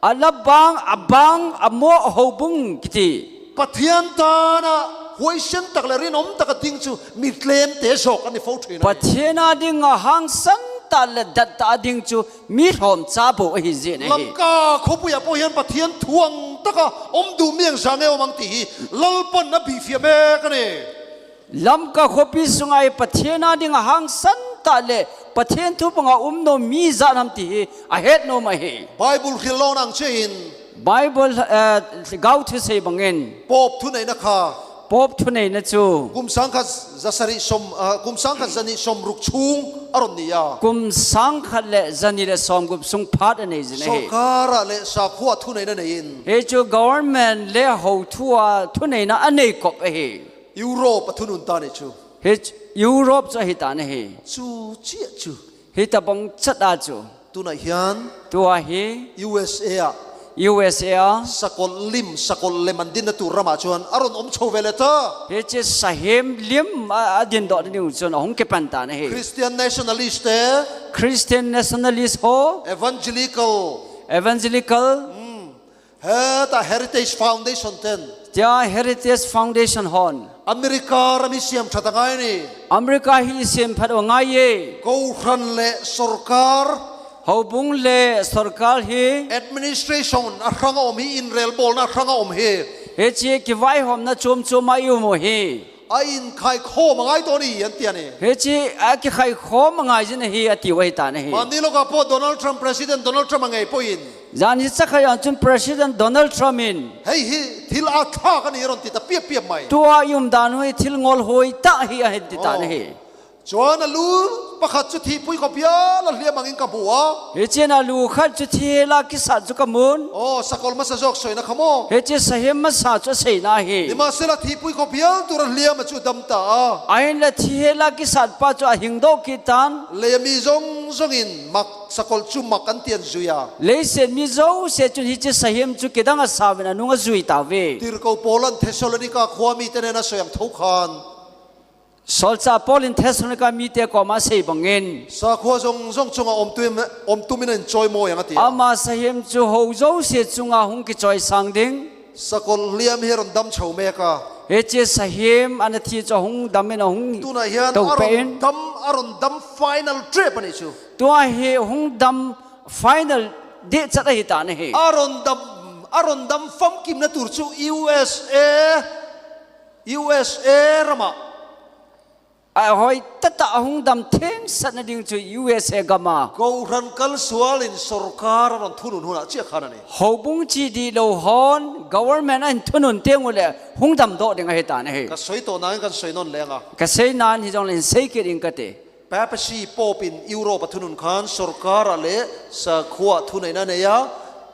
A la bang, a bang, a maw a houbung kiti. Pathian tana huaisen tak leh rinawm taka ding chu mi tlem te zawk a ni fo thin a. Pathian a ding a hangsan ta leh dat ta a ding chu mi hlawm cha bo ahi zin ahi. Lamka khawpui ah pawh hian Pathian thu ang taka awm duh mi ang zang e awm ang tih hi Lalpan a bihfiah mek a ni. Lamka khawpi sunga hi Pathian a ding a hangsan ta leh Pathian thu banga um naw mi zat ham tih hi a het naw mah hi. Bible hrilh lawn ang che in. Bible, eh, gau thusei bangin. Pope thuneihna kha. Pope thuneihna chu. Kum sangkhat zasari som, ah, kum sangkhat zani som ruk chung a rawn ni a. Kum sangkhat leh zani leh sawmgup sung phat a nei zin ahi. Sorkar ah leh sakhua thuneihna nei in. Hi chu government leh ho thu a thuneihna a nei kawp ahi. Europe a thunun ta ni chu. Hi ch-, Europe chu ahi ta na hi. Chu chiah chu. Hi ta bang chat a chu. Tunah hian. Tua hi. U S A ah. U S A a. Sakol lim, sakol lem an dinna tur ramah chuan a rawn awm chho ve leh ta. Hi chi sahim lim a, a din dawh ding chuan a hung kipan ta na hi. Christian nationalist te. Christian nationalist ho. Evangelical. Evangelical. Hetah Heritage Foundation ten. Tia Heritage Foundation hon. America ram hi siam that a ngai ni. America hi siam that a ngai e. Kohhran leh sorkar. Houbung leh sorkar hi. Administration a hrang a awm hi, inrelbawlna a hrang a awm hi. Hi chi kivaihawmna chuam chuam a i um u hi. A inkhaikhawm a ngai tawh a ni an ti a ni. Hi chi a kikhaikhawm a ngai zin a hi a ti u a hi ta na hi. Mahni lawkah pawh Donald Trump, President Donald Trump a ngei pawhin. Zan hi chakha yang chun President Donald Trump in. Hei hi thil a thlak a ni a rawn ti ta piap piap mai. Tua i um dan hi thil ngawl hawi ta hi a hin ti ta na hi. Chuan a lu pakhat chu thihpui khawp hial a hliam angin ka hmu a. Hi chian a lu khat chu thi hela kisat chu ka mun. Aw, sakol hmasa zawk sawina kha maw? Hi chi sahim hmasa chu a seina hi. Nimahsela thihpui khawp hial tura hliam a chu dam ta a. A hin la thi hela kisat pa chu a hing dawh kit tan. Leia mi zawng zawngin mak sakol chu mak an ti an zui a. Leiset mi zosia chun hi chi sahim chu kidang a sauvin a nung a zui ta ve. Tirko Paula'n Thessalonica khua mite nen a sawi ang tho khan. Sawlchâk Paul in Thessalonica mite kawma a sei bangin. Sakhua zawng zawng chunga awm tumin, awm tumin a inchawimawi ang a ti a. Ama sahim chu ho zosia chunga hung kichawisang ding. Sakol hliam hi a rawn dam chho mek a. Hi chi sahim ana thi chu a hung dam in a hung to peh in. Tunah hian a rawn dam, a rawn dam final trip a nih chu. Tua hi hung dam final deh chat a hi ta na hi. A rawn dam, a rawn dam famkimna tur chu U S A, U S A ramah. A hawi tata a hung dam thengsatna ding chu U S A gama. Kohhran kal sualin sorkar a rawn thunun hunah chiah khan a ni. Houbung chi dih lo hon government a inthunun teng u leh hung dam dawh ding a hi ta na hi. Ka sawi tawh nangin kan sawi nawn leng a. Ka sei nan hi zawng leh in sei kit in ka ti. Papacy Pope in Europe a thunun khan sorkar a le sakhua thuneina nei a.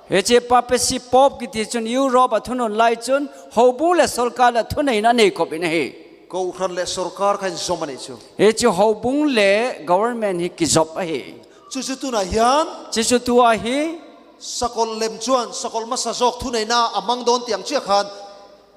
Hiche Papacy Pope kiti chun Europe a thunun lai chun houbung le sorkar le thuneina nei khop in ahi. Kohran le sorkar khan jom anei chu. Hiche houbung le government hi kijop ahi. Chuchu tuna hian. Chuchu tua hi. Sakol lem chuan sakol masa zawk thuneina a mang dawn tiang chiah khan.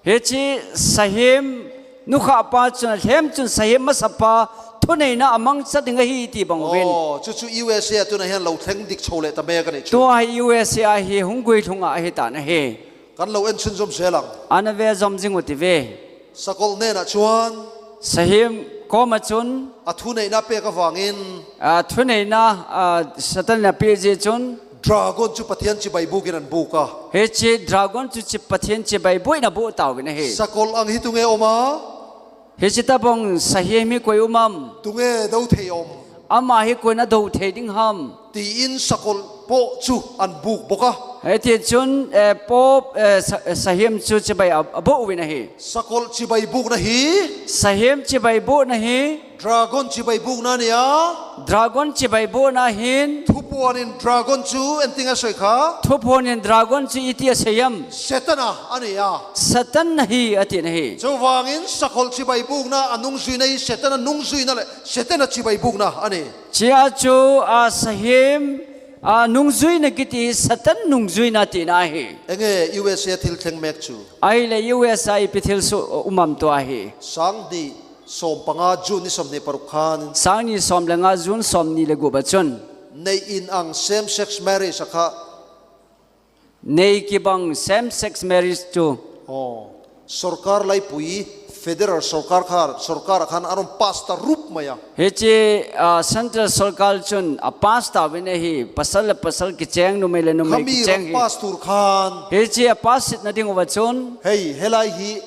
Hiche sahem nukha pa chun a lhem chun sahem masa pa thuneina a mang cha ding ahi ti bang uvin. Oh, chu chu U S A a tuna hian lo thleng dik chho leh ta mek a ni chu. Tua hi U S A a hi hung gui thlung a ahi ta na hi. Kan lo en chhunzawm zel ang. Ana ve zawm zing u ti ve. Sakol hnenah chuan. Sahem kawma chun. A thuneihna pek avangin. A thuneihna, a, Satan in a peh zie chun. Dragon chu Pathian chibai bukin an buk a. Hiche dragon chu chi Pathian chibai bukin a buh ta uvin ahi. Sakol ang hi tunge awm a? Hiche tabang sahem hi koi um am? Tunge do thei awm? Ama hi koin a do thei ding ham? Tiin sakol pawh chu an buk bawk a. Heti chun, eh, Pope, eh, sa-, eh, sahem chu chibai a, a buh uvin ahi. Sakol chibai bukna hi. Sahem chibai buhna hi. Dragon chibai bukna a ni a. Dragon chibai buhna hin. Thupuanin dragon chu enting a sawi kha. Thupuanin dragon chu iti a sawi am? Setana a ni a. Satan a hi a ti na hi. Chuvangin sakol chibai bukna a nungzuina hi Setana nungzuina le Setana chibai bukna a ni. Chia chu a sahem a nungzuina kiti Satan nungzuina tina ahi. Enge U S A thil thleng mek chu. Ahile U S A ipi thil su umam tua hi. Sangni sawm panga June ni sawmhnih paruk khan. Sangni sawm le nga June sawmhnih le gup a chun. Nei in ang same sex marriage a kha. Nei kibang same sex marriage chu. Oh. Sorkar laipui federal sorkar kha, sorkar khan a rawn pass ta rup mai a. Hiche, ah, central sorkar chun a pass ta uvin ahi, pasal le pasal kicheng, numei le numei kicheng hi. Khami rawn pass tur khan. Hiche a pass sit na ding uva chun. Hei, helai hi.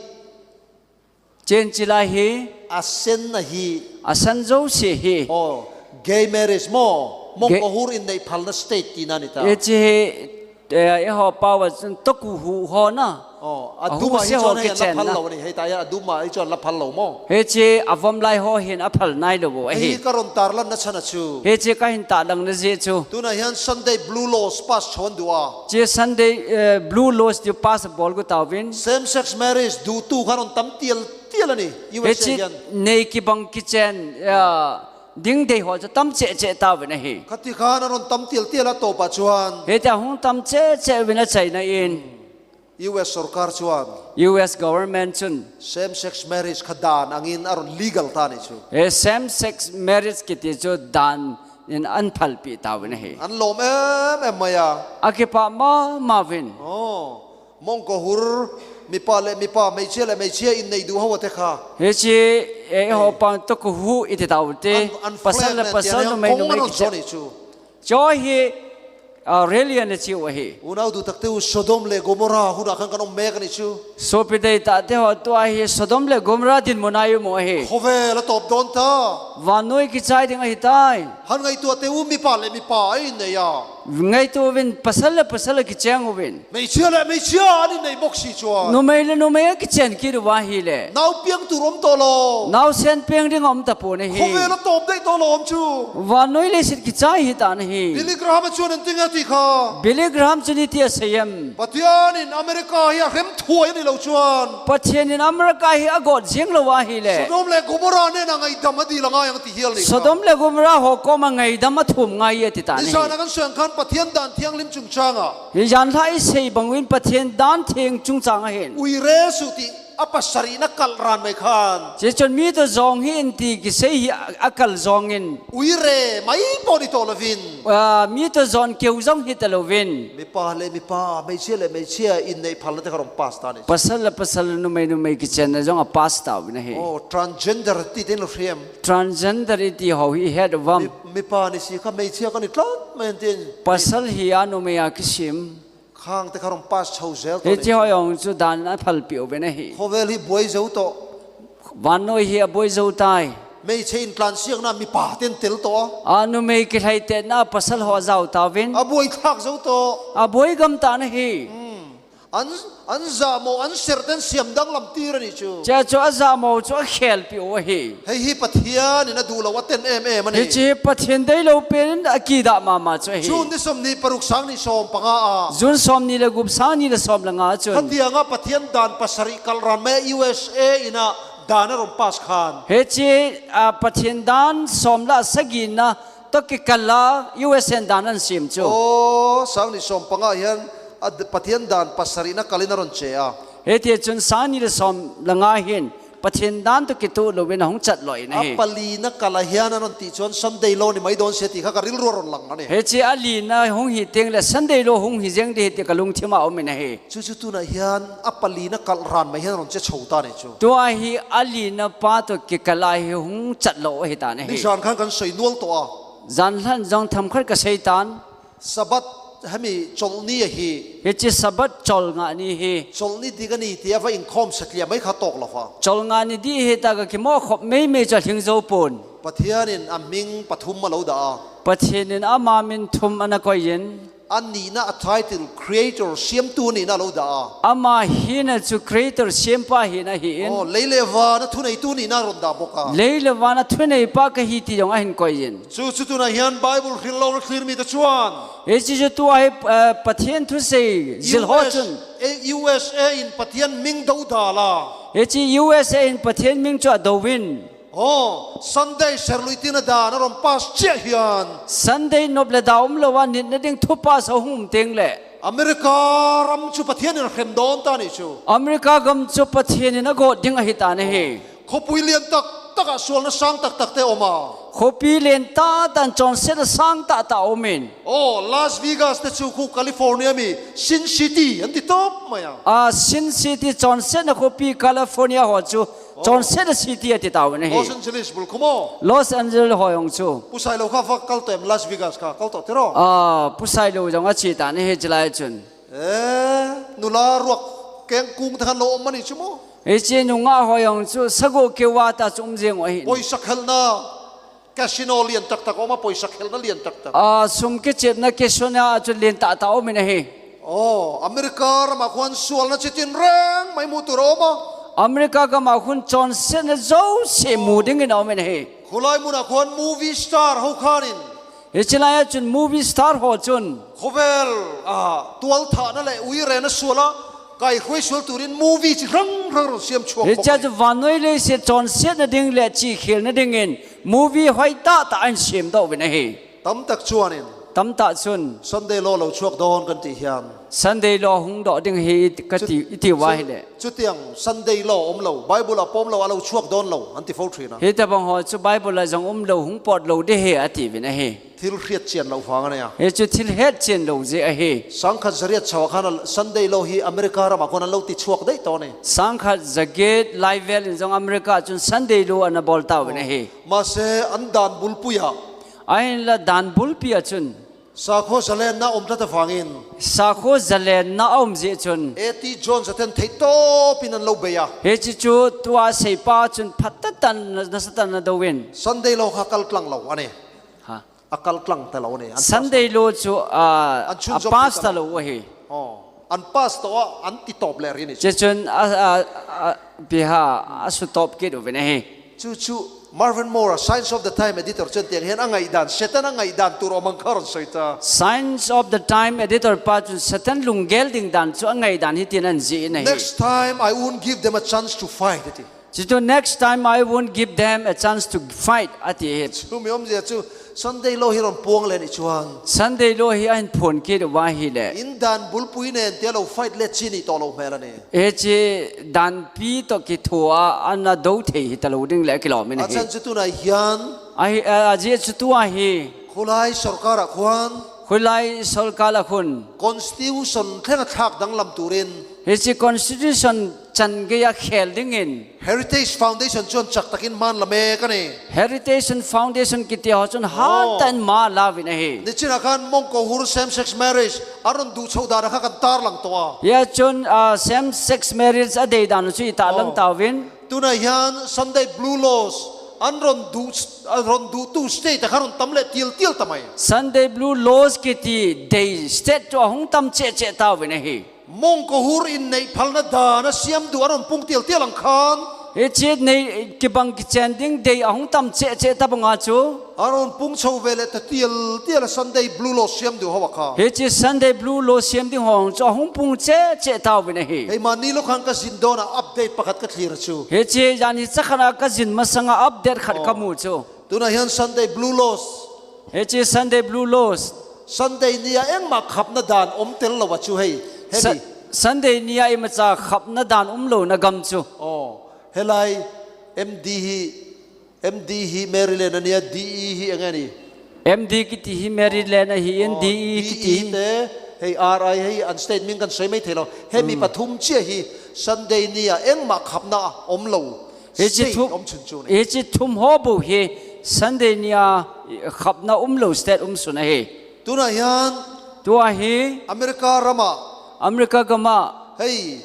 Chen chilai hi. A sen na hi. A san zo si hi. Oh, gay marriage maw? Mongkohur in nei phalna state tina ni ta. Hiche hi, eh, eiho pau a chun tokuhu ho na. Oh, a duma hi chon hei la phal lo ni, hei ta ya a duma hi chon la phal lo maw? Hiche a vom lai ho hin a phal nai lo bo ahi. Hei ka rawn tarlanna chhan a chu. Hiche ka hin tarlanna zie chu. Tuna hian Sunday blue laws pass chhon duh a. Hiche Sunday, eh, blue laws chu pass bol got ta uvin. Same sex marriage duhtu kha rawn tam tial tial a ni. U S A hian. Hiche nei kibang kichen, ah, ding dei ho chu tam cheh cheh ta uvin ahi. Khati khan a rawn tam tial tial a tawpah chuan. Hitia hung tam cheh cheh uvin a chaina in. U S sorkar chuan. U S government chun. Same sex marriage kha dan angin a rawn legal ta ni chu. He same sex marriage kiti chu dan in an phalpih ta uvin ahi. An lawm em em mai a. A kipah ma ma uvin. Oh. Mongkohur mipa le mipa, hmeichhia le hmeichhia in nei duh ho a te kha. Hiche, eh, eiho pang tokuhu i ti ta u te. An, an pasal le pasal, numei numei kicheng. Chu hi, ah, religion a chi u ahi. Unau duh tak te u Sodom le Gomorrah hunah khan kan awm mek a ni chu. Sopi dei ta te ho tua hi Sodom le Gomorrah dinmun a i um u ahi. Khawvel a tawp dawn ta. Vannoi kichai ding ahi tai. Han ngaihtuah te u mipa le mipa a in nei a. Ngaihtuah uvin pasal le pasal a kicheng uvin. Hmeichhia le hmeichhia an in nei bawk si chuan. Numei le numei a kichen kit uva ahile. Nau piang tur awm tawh lo. Nausen piang ding a awm ta pawh na hi. Khawvel a tawp daih tawh lo awm chu. Vannoi leiset kichai hi ta na hi. Billy Graham a chuan an ti nge ti kha. Billy Graham chun iti a sawi em. Pathianin America hi a hrem thuai a ni lo chuan. Pathianin America hi a gawt zing lo ahile. Sodom le Gomorrah nena ngaidam a dil a ngai ang ti hial ni kha. Sodom le Gomorrah ho kawma ngaidam a thum ngai a ti ta na hi. Nizana kan sawi ang khan Pathian dan thianghlim chungchanga. Hi zan hla i sei bangin Pathian dan thiang chungchang a hin. Uire suh tih a pasarihna kalh ran mai khan. Chuchun mi tawzawng hi in ti kisei hi a, a kal zawngin. Uire mai pawh ni tawh lovin. Ah, mi tawzawng keu zawng hi ta lovin. Mipa le mipa, hmeichhia le hmeichhia in nei phalna te kha rawn pass ta ni. Pasal le pasal, numei numei kichenna zawng a pass ta uvin ahi. Oh, transgender tih te in lo hria em? Transgender i ti ho hi i het uvam? Mi, mipa ni si kha hmeichhia ka ni tlat mai an ti. Pasal hi a numei a kisim. Khang te kha rawn pass chho zel tawh. Hiche ho zawng chu dan a phalpih uvin ahi. Khawvel hi buai zo tawh. Vannoi hi a buai zo tai. Hmeichhe intlansiakna mipa ten tel tawh a. A numei kihlaitetna pasal ho a zau ta uvin. A buai thlak zo tawh. A buai gam ta na hi. Hmm. An, An jamo, an ser ten siam danglam tir ahi chu. Chea chu ajamo chu akhel peh u ahi. Hei hi Pathian in aduhlou aten em em ahi. Hiche hi Pathian deilou pen in akidah mama chu ahi. June ni som ni paruk sang ni som panga a. June som ni le gup sang ni le som le nga chun. Hatianga Pathian dan pasari kal ran mai U S A in a dan aron pass khan. Hiche, a, Pathian dan som le sagi na toh kikal a U S A in dan ahin sem chu. O, sang ni som panga hian a d-, Pathian dan pasari na kal in aron che a. Hitia chun sang ni le som le nga hin Pathian dan toh kitoh louvin ahung chat lou in ahi. A pali na kal a hian aron ti chuan Sunday law ni mai dawn se ti kha ka rilru a rawn lang a ni. Hiche a li na hung hi teng le Sunday law hung hi jeng di hi ti ka lungthim a awm in ahi. Chu chu tunah hian a pali na kal ran mai hian a rawn che chho ta ni chu. Tua hi a li na pa toh kikal a hi hung chat lou ahi ta ni hi. Nizan khan kan sawi nual tawh a. Zan hlan zawng tham khat ka sei tan. Sabbath hemi chawlh ni ahi. Hiche Sabbath chawlh ngah ni hi. Chawlh ni dik a ni tia va inkhawm satliah mai kha tawk lo va. Chawlh ngah ni di hi ta ka kimoh khawp mai mai chu a hling zo pun. Pathianin a hming pathum a lo dah a. Pathianin ama min thum ana koiin. A nihna a title, Creator, siamtu nihna a lo dah a. Ama hina chu Creator, siampa hina ahiin. Oh, lei le van a thuneitu nihna a rawn dah bawk a. Lei le van a thuneipa ka hi ti jong a hin koiin. Chu, chu tunah hian Bible hrilh lo na thlir mi te chuan. Hiche chu tua hi, eh, Pathian thusei zil ho chun. U S A, U S A in Pathian hming do dal a. Hiche U S A in Pathian hming chu a do in. Oh, Sunday serluitina dan a rawn pass chiah hian. Sunday nop le da awm lo a, nitna ding thu pass a hung um teng le. America ram chu Pathianin a hrem dawn ta ni chu. America gam chu Pathianin a gawt ding ahi ta ni hi. Khawpui lian tak takah sualna sang tak tak te awm a. Khawpi lian tak tan chawnsetna sang tak tak awm in. Oh, Las Vegas te chu khu California mi Sin City an ti tawp mai a. A, Sin City chawnsetna khawpi California ho chu chawnsetna city a ti ta u na hi. Los Angeles bul khu maw? Los Angeles ho jong chu. Pu Sailo kha va kal tawh em Las Vegas kha, kal tawh tiraw? A, Pu Sailo jong a chi ta ni hi chilai chun. Eh, nula ruak kengkung te khan lo awm a ni chu maw? Hiche nungah ho jong chu sagoh keu a ta chu um jeng u ahi. Pawisa khelhna casino lian tak tak a awm a, pawisa khelhna lian tak tak. A, sum kichepna casino a chu lian tah tah awm in ahi. Oh, America ramah khuan sualna chi tinreng mai hmuh tur a awm a. America gamah khun chawnsetna zosia mu dingin a awm in ahi. Khulai munah khuan movie star ho khanin. Hiche laia chun movie star ho chun. Khawvel, a, tualthahna leh uirena suala kaihruai sual turin movie chi hrang hrang rawn siam chhuak bawk a ni. Hichea chu vannoi leiset chawnsetna ding leh chihkhelna dingin movie hoi tah tah an siam dawh uvin ahi. Tam tak chuanin. Tam tah chun. Sunday law lo chhuak dawn kan tih hian. Sunday law hung dawh ding hi ka ti, i ti uva hileh. Chutiang Sunday law awm lo, Bible-ah pawm lo a lo chhuak dawn lo, an ti fo ṭhin a. Hitabang ho chu Bible-ah jong um lo, hung pawt lo ding hi a ti uvin ahi. Thil hriat chian loh vang a nia. Hi chu thil het chian lo jeh ahi. Sangkhat zariat chhoa khan a Sunday law hi America ramah khuan an lo ti chhuak daih tawh a ni. Sangkhat zagiat lai vel in jong America chun Sunday law ana bawl ta uvin ahi. Mahse, an dan bulpuiah. Ahinla dan bulpi ah chun. Sakhaw zalenna awm tlat avangin. Sakhaw zalenna a awm jeh chun. A T Jones-a ten theihtawpin an lo bei a. Hiche chu tua seipa chun phat ta tan, nasa tan a do in. Sunday law kha kal tlang lo a ni. Ha. A kal tlang ta lo a ni. An Sunday law chu, a, an chhun a pass ta lo u ahi. Oh. An pass tawh a, an ti tawp leh ri ni chu. Chuchun a, a, a, piha, a su tawp kit uvin ahi. Chu chu Marvin Moore-a Signs of the Times editor chuan tiang hian a ngaihdan, Satan a ngaihdan tur awm ang kha rawn sawi ta. Signs of the Times editor pa chun Satan lunggel ding dan chu a ngaihdan hitin a inziahin ahi. Next time I won't give them a chance to fight, a ti. Chuchu next time I won't give them a chance to fight, a ti hi. Chu mi awmzia chu Sunday law hi rawn puang leh ni chuan. Sunday law hi a inphuan kit uva hileh. In dan bulpui nen tia lo fight let chi nih tawh lo hmel a ni. Hiche danpi tawh kithuah a ana do thei hi ta lo ding leh a kilawm in ahi. A chhan chu tunah hian. Ahi, a, a zia chu tua hi. Khulai sorkar ah khuan. Khulai sorkar ah khun. Constitution thleng a thlak danglam turin. Hiche constitution chan gei a khel dingin. Heritage Foundation chuan chak takin hma an la mek a ni. Heritage Foundation kiti ho chuan han tan hma a la uvin ahi. Nichin ah khan Mongkohur same sex marriage a rawn duh chhoh dan a kha kan tarlang tawh a. Hia chuan, ah, same sex marriage a dei dan chu i tahlang ta uvin. Tunah hian Sunday blue laws an rawn duh, a rawn duhtu state a kha rawn tam leh tial tial ta mai. Sunday blue laws kiti dei state chu a hung tam cheh cheh ta uvin ahi. Mongkohur in neiphalna dan a siam duh a hung pung tial tial ang khan. Hiche nei kibang kichen ding dei ahung tam cheh cheh tabanga chu. A hung pung chou ve le ta tial tial a Sunday Blue Law siam duh ho a kha. Hiche Sunday Blue Law siam ding ho chu ahung pung cheh cheh tauvin ahi. Hei mani lo khan ka zin don a update pakhat ka thlir chu. Hiche jan hi chakhat a ka zin masanga update khat ka mu chu. Tuna hian Sunday Blue Laws. Hiche Sunday Blue Laws. Sunday nia engmah khapna dan um tel lo a chu hei. Hemi. Sa-, Sunday nia imacha khapna dan um lo na gam chu. Oh, helai M D hi, M D hi Maryland a nia, D E hi eng a ni? M D kiti hi Maryland a hi in, oh, D E kiti hi. D E te, hei R I hei an state min kan sei mai thei lo. Hemi pathum chia hi Sunday nia engmah khapna um lo. Hiche state thu-, um chun chu ni. Hiche thum ho bou hi Sunday nia khapna um lo state um sun ahi. Tuna hian tua hi America rama. America gama. Hei.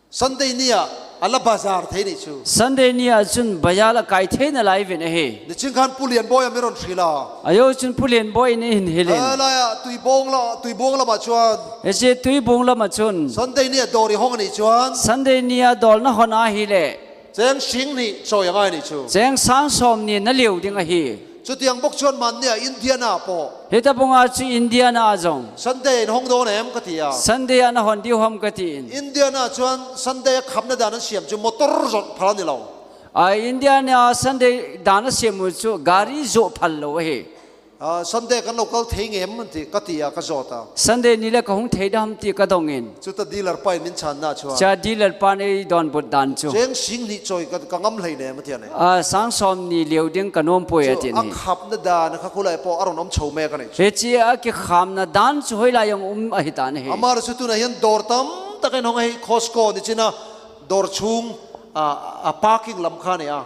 Sunday nia a la bazar thei ni chu. Sunday nia chun bazar a kai thei na lai vin ahi. Ni ching khan Pu Lianboi a mi ron hrila. Ayo chun Pu Lianboi in hin hilin. A la ya Tuibong la, Tuibong lama chuan. Hiche Tuibong lama chun. Sunday nia dawr i hawng a nih chuan. Sunday nia dawr na hawn a hi le. Cheng sing hnih chawi a ngai ni chu. Cheng sang sawm ni na liu ding ahi. Chutiang bawk chuan man nia Indiana pawh. Hita bunga chu Indiana a zawng. Sunday in hawng dawn em ka ti a. Sunday an a hawn diu ham ka tiin. Indiana chuan Sunday a khapna dan an siam chu motor zawrh phal a ni lo. A Indiana Sunday dan a siam u chu gari zawh phal lo ahi. Ah, Sunday kan lo kal thei ngem an ti, ka ti a, ka zawt a. Sunday ni le ka hung thei dam ti ka dawngin. Chuta dealer pa in min chhanna chuan. Cha dealer pa nei dawn but dan chu. Cheng sing hnih chawi ka, ka ngam hlei nem a ti a ni. Ah, sang sawm ni liu ding ka nuam pui a ti a ni. Chu a khapna dan kha khulai pawh a rawn awm chho mek a ni chu. Hiche a kikhamna dan chu hoi lai ang um ahi ta ni hi. Amar chu tuna hian dawr tam takin hawng a hi Costco ni china dawr chhung, ah, a parking lam kha ni a.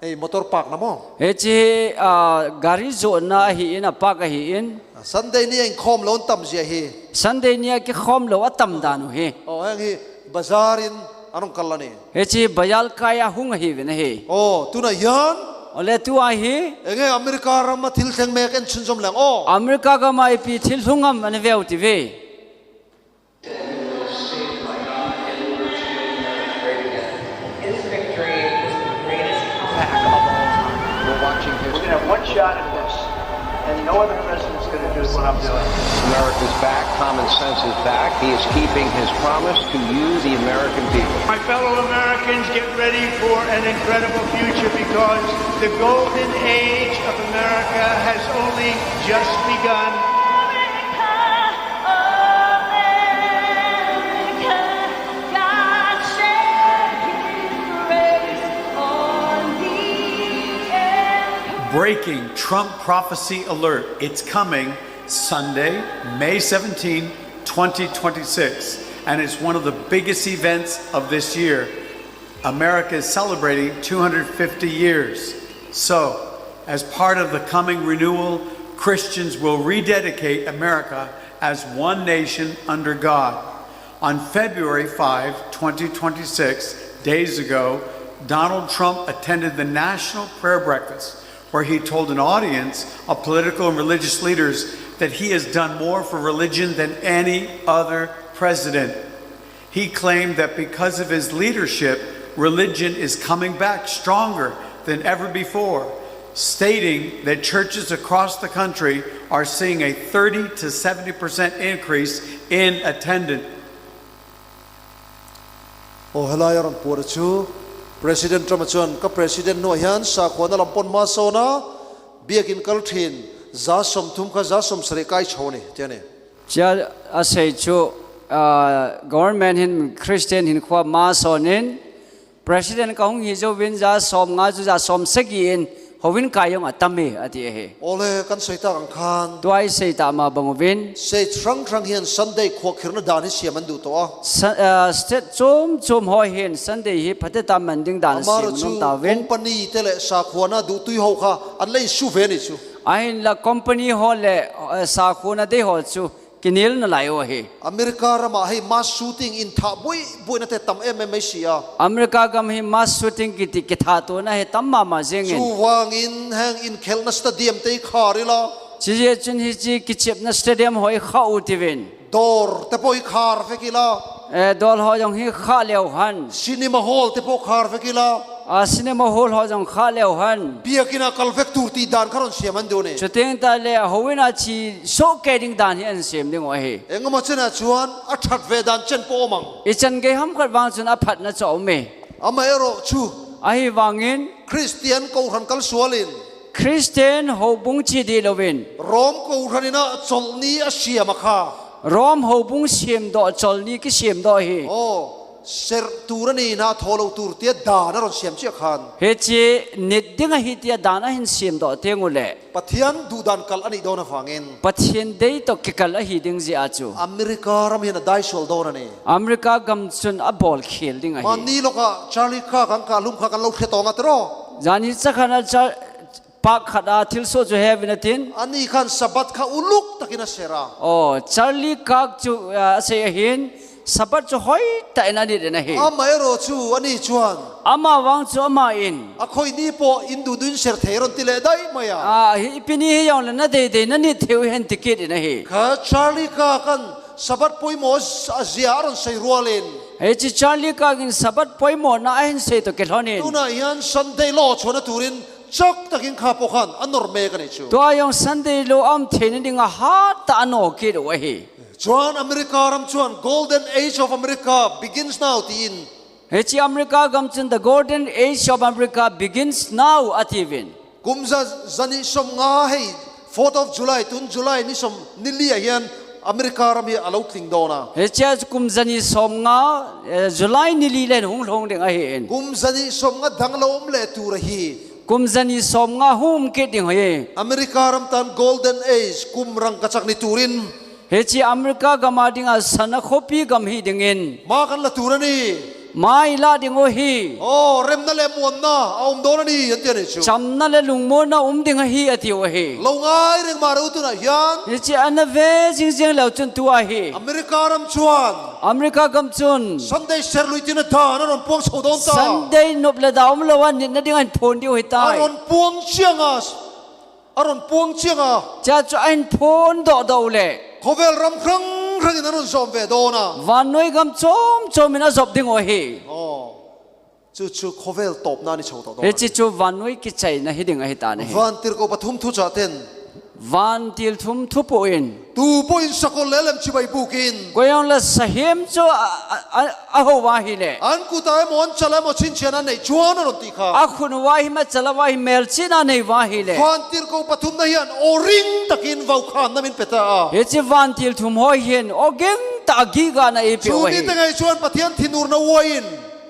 Hei, motor park na maw? Hiche, ah, gari zawhna ahi in, a park ahi in. Sunday ni a inkhawm lo an tam zia hi. Sunday ni a kikhawm lo a tam dan u hi. Oh, heng hi bazar in an rawn kal a ni. Hiche bazar kai a hung ahi vin ahi. Oh, tuna hian. Ole tua hi. Enge America rama thil thleng mek en chhunzawm leng aw. America gama ipi thil hlung am an veu ti ve. His victory was the greatest comeback of all time. We're watching history. We're gonna have one shot at this, and no other president's gonna do what I'm doing. America's back. Common sense is back. He is keeping his promise to you, the American people. My fellow Americans, get ready for an incredible future because the golden age of America has only just begun. Breaking Trump prophecy alert. It's coming Sunday, May seventeenth, twenty twenty-six, and it's one of the biggest events of this year. America is celebrating two hundred fifty years. So, as part of the coming renewal, Christians will rededicate America as one nation under God. On February five, twenty twenty-six, days ago, Donald Trump attended the National Prayer Breakfast, where he told an audience of political and religious leaders that he has done more for religion than any other president. He claimed that because of his leadership, religion is coming back stronger than ever before, stating that churches across the country are seeing a thirty to seventy percent increase in attendance. Aw, helai a rawn puar chu President Trump-a chuan ka President hnuah hian sakhuana lam pawn mask on a, biakin kal ṭhin, za sawmthum kha za sawmsarih kai chho a ni, tia ni. Chea a sei chu, ah, government hin Christian hinkhua mask on in, President ka hung hi zo vin za sawmnga chu za sawmsagi in, Hovin kai jong a tam e, a ti ahi. Awle, kan sawi tak ang khan. Tua i sei ta ma bang uvin. State hrang hrang hian Sunday khuak khirna dan hi siam an duh tawh a. Sa-, eh, state chom chom ho hian Sunday hi phatecha man ding dan siam an awm ta uvin. Amaherawhchu company te leh sakhuana duhtui ho kha an la insu ve a ni chu. Ahinla company ho leh, eh, sakhuana dei ho chu kinelna lai u ahi. America ramah hei mass shooting inthah buai buaina te tam em em mai si a. America gam hi mass shooting kiti kithahtuahna hi tam mama zingin. Chuvangin heng inkhelhna stadium te i khar ila. Chujeh chun hiche kichepna stadium ho i khah u tivin. Dawr te pawh hi khar vek ila. Eh, dawr ho jong hi khah leu hen. Cinema hall te pawh khar vek ila. A, cinema hall ho jong khah leu hen. Biakina kal vek tur ti dan kha rawn siam an duh a ni. Chuteng tah le, houin a chi soh kei ding dan hi an siam ding u ahi. Engemaw chena chuan a that ve dan chen pawh awm ang. I chan gei ham khat vang chun a phatna chu a awm e. Amaherawhchu. Ahivangin. Kristian kohhran kal sualin. Kristian houbung chi dih lovin. Rom kohhranina chawlhni a siam a kha. Rom houbung siam dawh chawlhni kisiam dawh hi. Aw, serh tur a ni na, thaw lo tur tia dan a rawn siam chiah khan. Hichi nit ding ahi tia dan a hin siam dawh teng u leh. Pathian duh dan kal a nih dawn avangin. Pathian dei tawh kikal ahi ding zia chu. America ram hian a dai sual dawn a ni. America gam chun a bawl khial ding ahi. Mahni lawkah Charlie Kirk an kah lum kha kan lo hre tawng a tiraw. Zani chakhan a Char-, park khat a thil saw chu he uvin a tin. Ani khan Sabbath kha uluk takin a serh a. Aw, Charlie Kirk chu, ah, a sei ahin, Sabbath chu hoi takin a nit in ahi. Amaherawhchu ani chuan. Amavang chu amahin. A khawi ni pawh in duh duhin serh thei rawn ti leh daih mai a. Ah, hi, ipi ni hi jong le na dei dei na nit thei u hen ti kit in ahi. Kha Charlie Kirk khan Sabbath pawimawh a zia a rawn sawi rualin. Hichi Charlie Kirk in Sabbath pawimawhna a hin sawi tawh kilhonin. Tunah hian Sunday law chhuahna turin chak takin kha pawh khan a nawr mek a nih chu. Tua jong Sunday law a awm theihna dinga hat tah a nawr kit u ahi. Chuan America ram chuan Golden Age of America begins now tiin. Hichi America gam chun the Golden Age of America begins now a ti uvin. Kum za, zani sawmnga hei, Fourth of July, tun July ni sawm, ni li ah hian America ram hi a lo tling dawn a. Hichia chu kum zani sawmnga, eh, July ni li len hung hlawng ding ahi in. Kum zani sawmnga dang lo awm leh tur ahi. Kum zani sawmnga hung kit ding ahi. America ram tan Golden Age, kum rangkachak ni turin. Hichi America gama dinga sana khawpi gam hi dingin. Ma kan la tur a ni. Ma i la ding u hi. Aw, remna leh muanna a awm dawn a ni, an ti a nih chu. Chamna leh lungmuanna um ding ahi a ti u ahi. Lo ngai reng mah reuh tunah hian. Hichi a na ve zing zing leu chun tua hi. America ram chuan. America gam chun. Sunday serh lui tina dan a rawn puang chho dawn ta. Sunday nop leh da awm lo a nitna ding a inphawn diu hi tai. A rawn puang chiang a. A rawn puang chiang a. Chea chu a inphawn dawh dawh leh. Khawvel ram hrang hrangin an rawn zawm ve dawn a. Vannoi gam chawm chawmin a zawp ding u ahi. Aw. Chu chu khawvel tawpna a ni chho tawh dawn a. Hichi chu vannoi kichaina hi ding ahi ta a ni hi. Vantirhkoh pathum thuchah ten. Vantil thum thupuhin. Tu pawhin sakawr leh lem chibai bukin. Koi ang la sahem chu a, a, a, a ho va hi leh. An kutah emaw, an chalah emaw chhinchhiahna nei chuan a rawn tih kha. A khun uva hi, machal uva hi, melchihna nei uva hi leh. Vantirhkoh pathumna hian aw ring takin vau khanna min pe ta a. Hichi vantil thum ho hian aw ging tah a gigahna ei pe u ahi. Chu mite ngei chuan Pathian thinurna uain.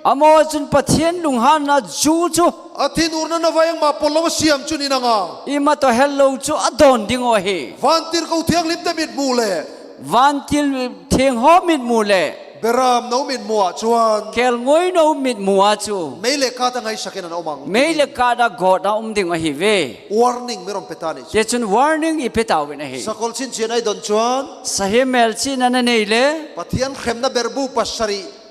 Amaw chun Pathian lunghanna chu chu. A thinurna na vai engmah pawl lo a siam chu ni nang a. Ima tawh hel lo chu a dawn ding u ahi. Vantirhkoh thianghlimte mit hmuh leh. Vantil theng ho mit hmuh leh. Beram no mit hmuh ah chuan. Kelngoi no mit hmuh a chu. Mei leh kata ngaisakin an awm ang. Mei leh kata gawtna um ding ahi ve. Warning min rawn pe ta a nih chu. Tichun warning i pe ta uvin ahi. Sakawr chhinchhiahna i dawn chuan. Sahem melchihna na nei leh. Pathian hremna ber bu pasarih.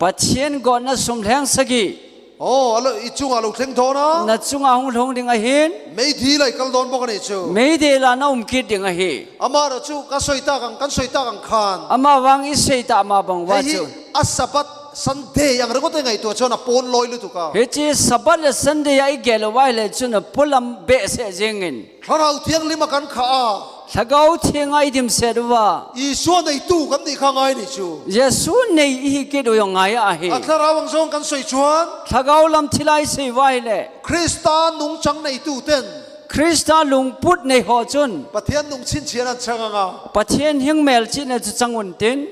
Pathian gawtna sum thleng sagih. Aw, a lo, i chungah lo thleng dawn a. Na chungah hung hlawng ding ahin. Meidil a i kal dawn bawk a nih chu. Meidil a na um kit ding ahi. Amaherawhchu ka sawi tak ang, kan sawi tak ang khan. Amavang i sawi tah mah bang uva chu. Hei hi a Sabbath Sunday ang ringawt a i ngaihtuah chuan a pawn lawi lutuk a. Hichi Sabbath leh Sunday a i gel uva hi leh chun a pulam behseh zingin. Thlarau Thianghlim a kan khah a. Lhagao Thianga i dimset uva. Isua neitu kan nih kha ngai ni chu. Jesu nei i hi kit u jong ngai a ahi. A thlarau ang zawng kan sawi chuan. Lhagao lam thila i sawi uva hi leh. Krista nungchang neitu ten. Krista lungput nei ho chun. Pathian nung chhinchhiahna an chang ang a. Pathian hming melchihna chu chang un tin.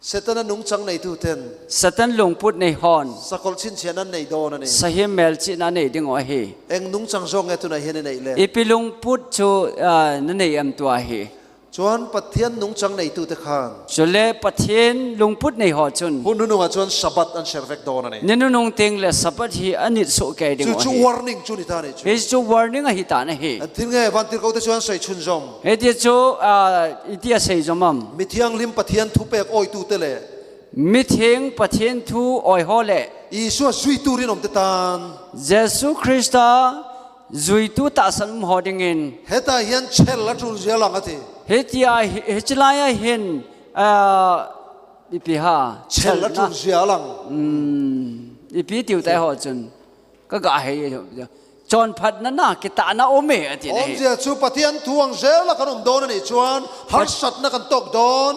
Setana nungchang neitu ten. Satan lungput nei hon. Sakawr chhinchhiahna an nei dawn a ni. Sahem melchihna nei ding u ahi. Eng nungchang zawng nge tunah hian i neih le? Ipi lungput chu, ah, na nei em tua hi? Chuan Pathian nungchang neitute khan. Chule Pathian lungput nei ho chun. Hun nunungah chuan Sabbath an serh vek dawn a ni. Ni nunung teng le Sabbath hi a nit suh kei ding u ahi. Chu chu warning chu ni ta ni chu. Hi chu warning ahi ta na hi. An thil nge vantirhkohte chuan sawi chhunzawm. Heti chu, ah, iti a sei zawm am? Mi thianghlim Pathian thupek awitute leh. Mi theng Pathian thu awi ho leh. Isua zuitu rinawmte tan. Jesu Krista zuitu tahsan um ho dingin. Hetah hian chhel a tul zel ang a ti. Hitia hi, hichilai a hin, ah, ipi ha, chel la chun zia lang. Ipi tiu tai ho chun. Ka ga hei, chonphatna na, kitahna um e, ati na hi. Umzia chu Pathian thu ang zel a kan um don ani chuan, harsatna kan tawk don.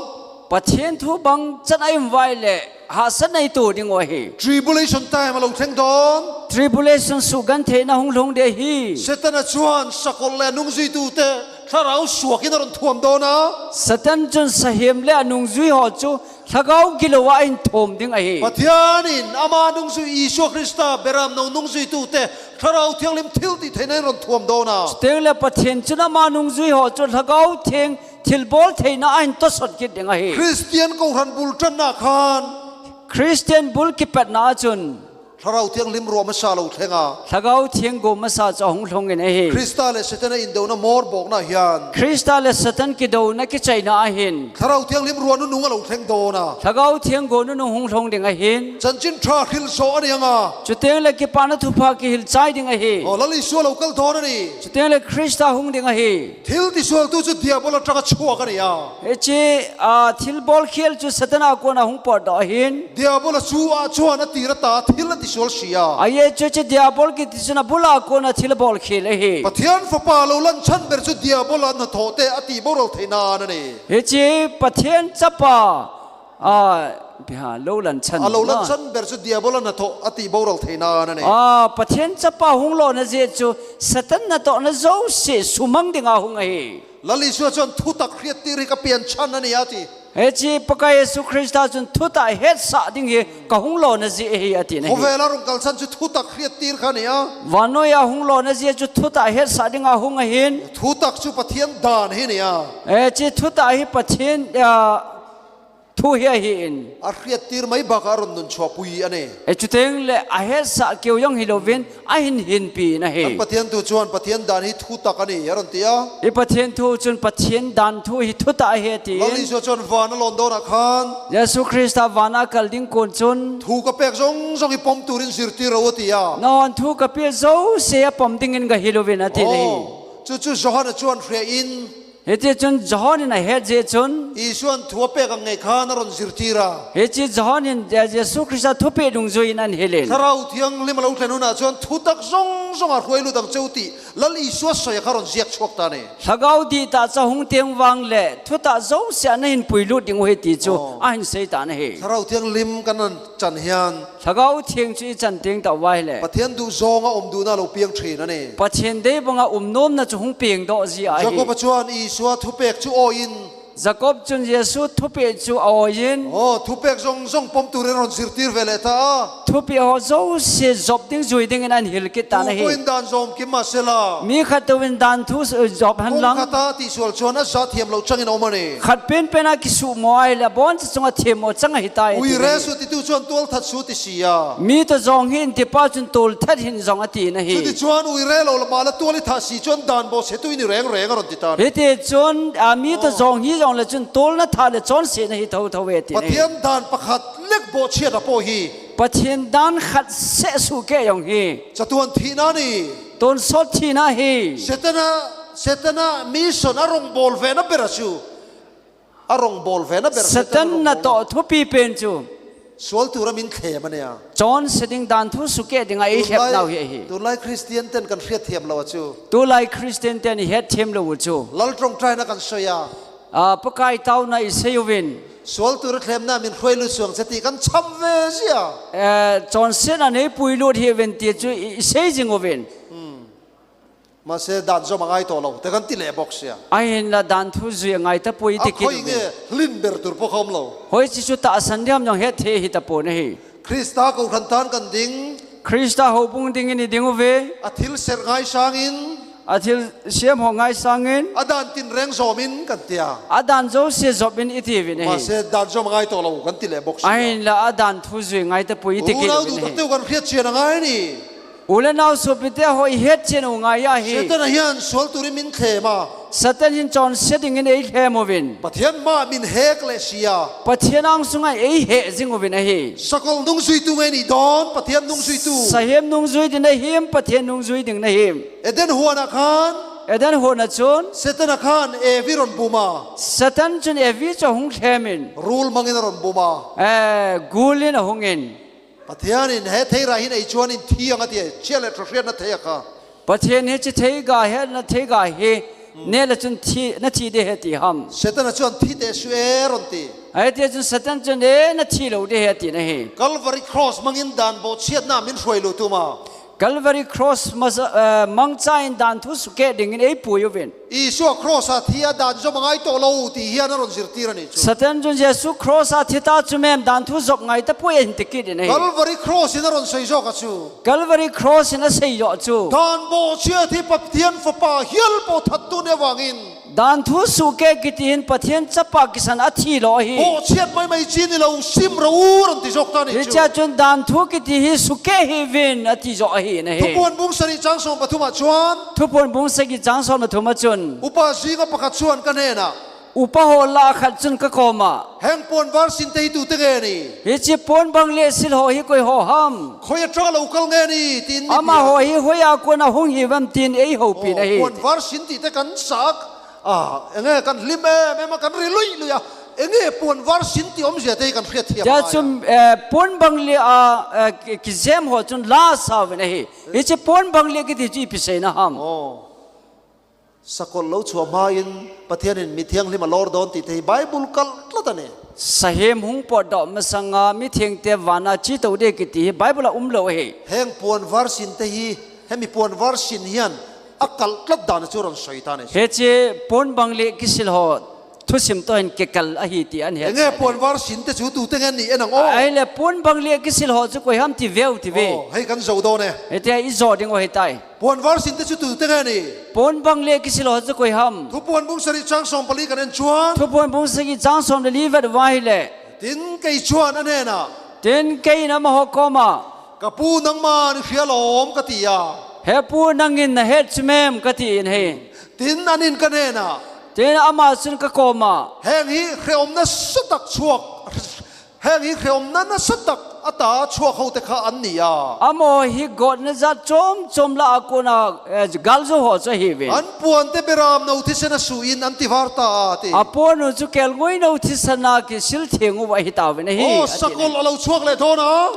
Pathian thu bang chan a um vai le, hahsatna i tu ding u ahi. Tribulation time a lo thleng don. Tribulation suhgentheina hung lhung ding ahi. Setana chuan sakol le nungzuitute thlarau suakin a rawn thuam don a. Satan chun sahem le a nungzui ho chu Lhagao gilo a ahin thawm ding ahi. Pathianin ama nungzui Isua Krista beram no nungzuitute Thlarau Thianghlim thil tih theihna in rawn thuam dawn a. Chuteng le Pathian chun ama nungzui ho chu Lhagao Thiang thilbawl theihna a ahin tawsawt kit ding ahi. Kristian kohran bul ṭanna khan Kristian bul kipatna a chun Thlarau Thianghlim ruah masa lo thleng a. Lhagao Thiang go masa chu a hung thlawng in ahi. Krista le Setana indona mawr bawkna hian. Krista le Satan kidona kichaina a hin. Thlarau Thianghlim ruah nunung a lo thleng dawn a. Lhagao Thiang go nunung hung thlawng ding ahin. Chanchin ṭha hril zawh a ni ang a. Chuteng le kipahna thupha kihil chai ding ahi. Aw, Lal Isua lo kal dawn a ni. Chuteng le Krista hung ding ahi. Thil tisualtu chu Diabol aṭanga chhuak a ni a. Hiche, a, thilbawl khial chu Setana kona hung pawt dawn ahin. Diabol a chu a chuan a tir a ta, thil a tisual si a. A ye chu hiche Diabol kiti chun a bula kona thilbawl khial ahi. Pathian Fapa lo lan chhan ber chu Diabol a hnathawh te a tihboral theihna a ni. Hiche Pathian Chapa, a, ipi ha, lo lan chhan. A lo lan chhan ber chu Diabol a hnathawh a tihboral theihna a ni. A, Pathian Chapa hung lawhna zia chu Satan hnathawhna zosia sumang dinga hung ahi. Lal Isua chuan thutak hriattir hi ka pian chhan a ni a ti. Hiche Pakai Jesu Krista chun thutah hetsah ding hi ka hung lawhna zia ahi a ti na hi. Khawvela rawn kal chhan chu thutak hriattir kha ni a. Vannoiya hung lawhna zia chu thutah hetsah dinga hung ahin. Thutak chu Pathian dan hi ni a. Hiche thutah hi Pathian, a, thu hi ahin. A hriattir mai bakah a rawn nun chhuahpui a ni. E, chuteng le a hetsah keu jong hi lovin, a hin hinpi na hi. Kan Pathian thu chuan Pathian dan hi thutak a ni, a rawn ti a. I Pathian thu chun Pathian dan thu hi thutah ahi a ti. Lal Isua chuan van a lawn dawnah khan. Jesu Krista vana a kal ding kun chun. Thu ka pek zawng zawng hi pawm turin zirtir ro a ti a. Nahon thu ka pek zosia pawm dingin ka hi lovin a ti na hi. Aw, chu chu Johana chuan hriain. Hiti chun John in a het zia chun. Isuan thu a pek ang ngei khan a rawn zirtir a. Hiche John in, eh, Jesu Krista thupeh dungzui in an hilin. Thlarau Thianghlim a lo thlen hunah chuan thutak zawng zawng a hruai lut ang cheu tih Lal Isua sawi a kha rawn ziak chhuak ta ni. Lhagao dihtah chu a hung teng vang le thutah zosia na hin pui lut ding u hi ti chu a hin sei ta na hi. Thlarau Thianghlim kan han chan hian. Lhagao Thiang chu i chan teng tah uva hile. Pathian duh zawnga awm duhna lo piang ṭhin a ni. Pathian dei banga um nuamna chu hung piang dawh zia ahi. Jakoba chuan Isua thupek chu awiin. Jakob chun Jesu thupek chu a awiin. Aw, thupek zawng zawng pawm turin rawn zirtir ve leh ta a. Thupek ho zosia zawp ding zui dingin an hil kit ta na hi. Tuin dan zawm kim mah sela. Mi khat tuin dan thu zawp han lang. Kawng khata tihsual chuan a zah thiam loh changin a awm a ni. Khat penpen a kisuhmaw a hile a bawn chunga thiammaw chang ahi ta e ti. Uire su titu chuan tual that su ti si a. Mi tawzawng hi in tipa chun tual that hin zawng a ti na hi. Chuti chuan uire lo lama la tual i thah si chuan dan bawhsetu i ni reng reng a rawn ti ta. Hiti chun, a, mi tawzawng hi zawng le chun tualna thah le chawnsetna hi tho tho e ti na hi. Pathian dan pakhat lek bawhchhiat a pawh hi. Pathian dan khat seh suh keh zawng hi. Chatuan thihna a ni. Tonsawt thihna hi. Setana, Setana mission a rawngbawlvena ber a chu. A rawngbawlvena ber Satan na tawh thupi pen chu. Sual tura min thlem a nia. Chawnse ding dan thu sukeh dinga ei thlep nau hi ahi. Tunlai Kristian ten kan hriat thiam lo a chu. Tulai Kristian ten i het thiam lo u chu. Lal ṭawngṭaina kan sawi a. A, Pakai tauna i sei uvin. Sual tura thlemna min hruai lut suh ang che tih kan chham ve zia. Eh, chawnsetna nei pui lut hi uvin ti chu i, i sei zing uvin. Mahse, dan zawm a ngai tawh lo, te kan ti leh bawk sia. Ahinla dan thu zui a ngai ta pui ti kit uvin. A khawi nge, hlin ber tur pawh khawm lo. Hoi chi chu tahsan diam zawng het thei hi ta pawh na hi. Krista kohhran tan kan ding. Krista houbung dingin i ding uve. A thil serh ngai sangin. A thil siam ho ngai sangin. A dan tinreng zawmin kan tia. A dan zosia zawpin i ti uvin ahi. Mahse, dan zawm a ngai tawh lo, kan ti leh bawk sia. Ahinla a dan thu zui ngai ta pui ti kit uvin ahi. Unau duh tak te u kan hriat chian a ngai ni. U le nau suapite ho i het chian u ngai ahi. Setana hian sual turin min thlem a. Satan hin chawnse dingin ei thlem uvin. Pathian hmaah min hek leh si a. Pathian ang sunga ei heh zing uvin ahi. Sakol nungzuitu nge ni dawn, Pathian nungzuitu. Sahem nungzui ding na him, Pathian nungzui ding na him. Eden huanah khan. Eden hon a chun Satan a khan Evi ron buma. Satan chun Evi chu ahung lhemin. Rul mangin aron buma. Eh, gulin ahungin. Pathian in hethei ra hin ei chuan in thi ang ati e. Chia le thahriatna thei a kha. Pathian hiche theiga hetna theiga hi. Nela chun thi, nathi ding ahi ti ham. Satan a chuan thi te su e ron ti. Ahi ti chun Satan chun e nathi lou ding ahi tina ahi. Calvary Cross mangin dan bohchiatna min hruai lut tuma. Calvary Cross masa, eh, mangcha in dan thu sukeh dingin eipui uvin. Isua Cross a thi a dan zom a ngai tawh lo ti hian a rawn zirtir a nih chu. Satan chun Jesu Cross a thi ta chu mem dan thu zop ngai ta pui a hin ti kit in ahi. Calvary Cross in a rawn sawi zawk a chu. Calvary Cross in a sawi zawk chu. Dan bohchiat hi Pathian Fapa hial pawh thattu nia vangin. Dan thu sukeh kiti hin Pathian Chapa kisan a thi lo ahi. Bohchiat mai mai chi ni lo sim ro u rawn ti zawk ta ni chu. Hichea chun dan thu kiti hi sukeh hi vin a ti zawk ahi na hi. Thupuan bung sari chang sawm pathum ah chuan. Thupuan bung sagi chang sawm pathum a chun. Upa zinga pakhat chuan ka hnenah. Upa ho lah khat chun ka kawmah. Heng puan var sin te hi tu te nge ni? Hiche puan bang leh sil ho hi koi ho ham? Khoi aṭanga lo kal nge ni? Tiin mi ti a. Amaho hi hoia kona hung hi vem tiin ei hopin ahi. Puan var sin tih te kan sak. A, enge kan hlim em em a, kan ri lui lui a. Enge puan var sin tih awmzia te hi kan hriat thiam a. Tia chun, eh, puan bang leh a, eh, ki, kizem ho chun la sa uvin ahi. Hiche puan bang leh kiti chu ipi seina ham? Sakol lo chhuah hmain Pathianin mi thianghlim a lawr dawn tih te hi Bible kal tlat a ni. Sahem hung pawtdawh masanga mi thiangte vana chi to ding kiti hi Bible-a um lo ahi. Heng puan var sin te hi, hemi puan var sin hian a kal tlat dan chu rawn sawi ta ni. Hiche puan bang leh kisil ho thusim tawh hin kikal ahi ti an he. Enge puan var sin te chu tu te nge ni en ang aw. Ahile puan bang leh kisil ho chu koi ham ti veu ti ve. Aw, hei kan zo dawn e. Hitia i zo ding u ahi tai. Puan var sin te chu tu te nge ni? Puan bang leh kisil ho chu koi ham? Thupuan bung sari chang sawm pali kan en chuan. Thupuan bung sagi chang sawm le li vet uva ahile. Tin kei chuan a hnenah. Tin keiin amaho kawmah. Ka pu nangman hria lawm ka ti a. He pu nangin na het chu mem ka tiin ahi. Tin anin ka hnenah. Tin ama chun ka kawmah. Heng hi hreawmna nasa tak chhuak. Heng hi hreawmna nasa tak ata chhuak ho te kha an ni a. Amaho hi gawtna zat chawm chawm lah a kona, eh, galzo ho chu ahi uvin. An puan te beram no thisen a suh in an ti var ta a ti. A puan u chu kelngoi no thisen a kisil theng u ahi ta uvin ahi. Aw, sakol a lo chhuak leh dawn a.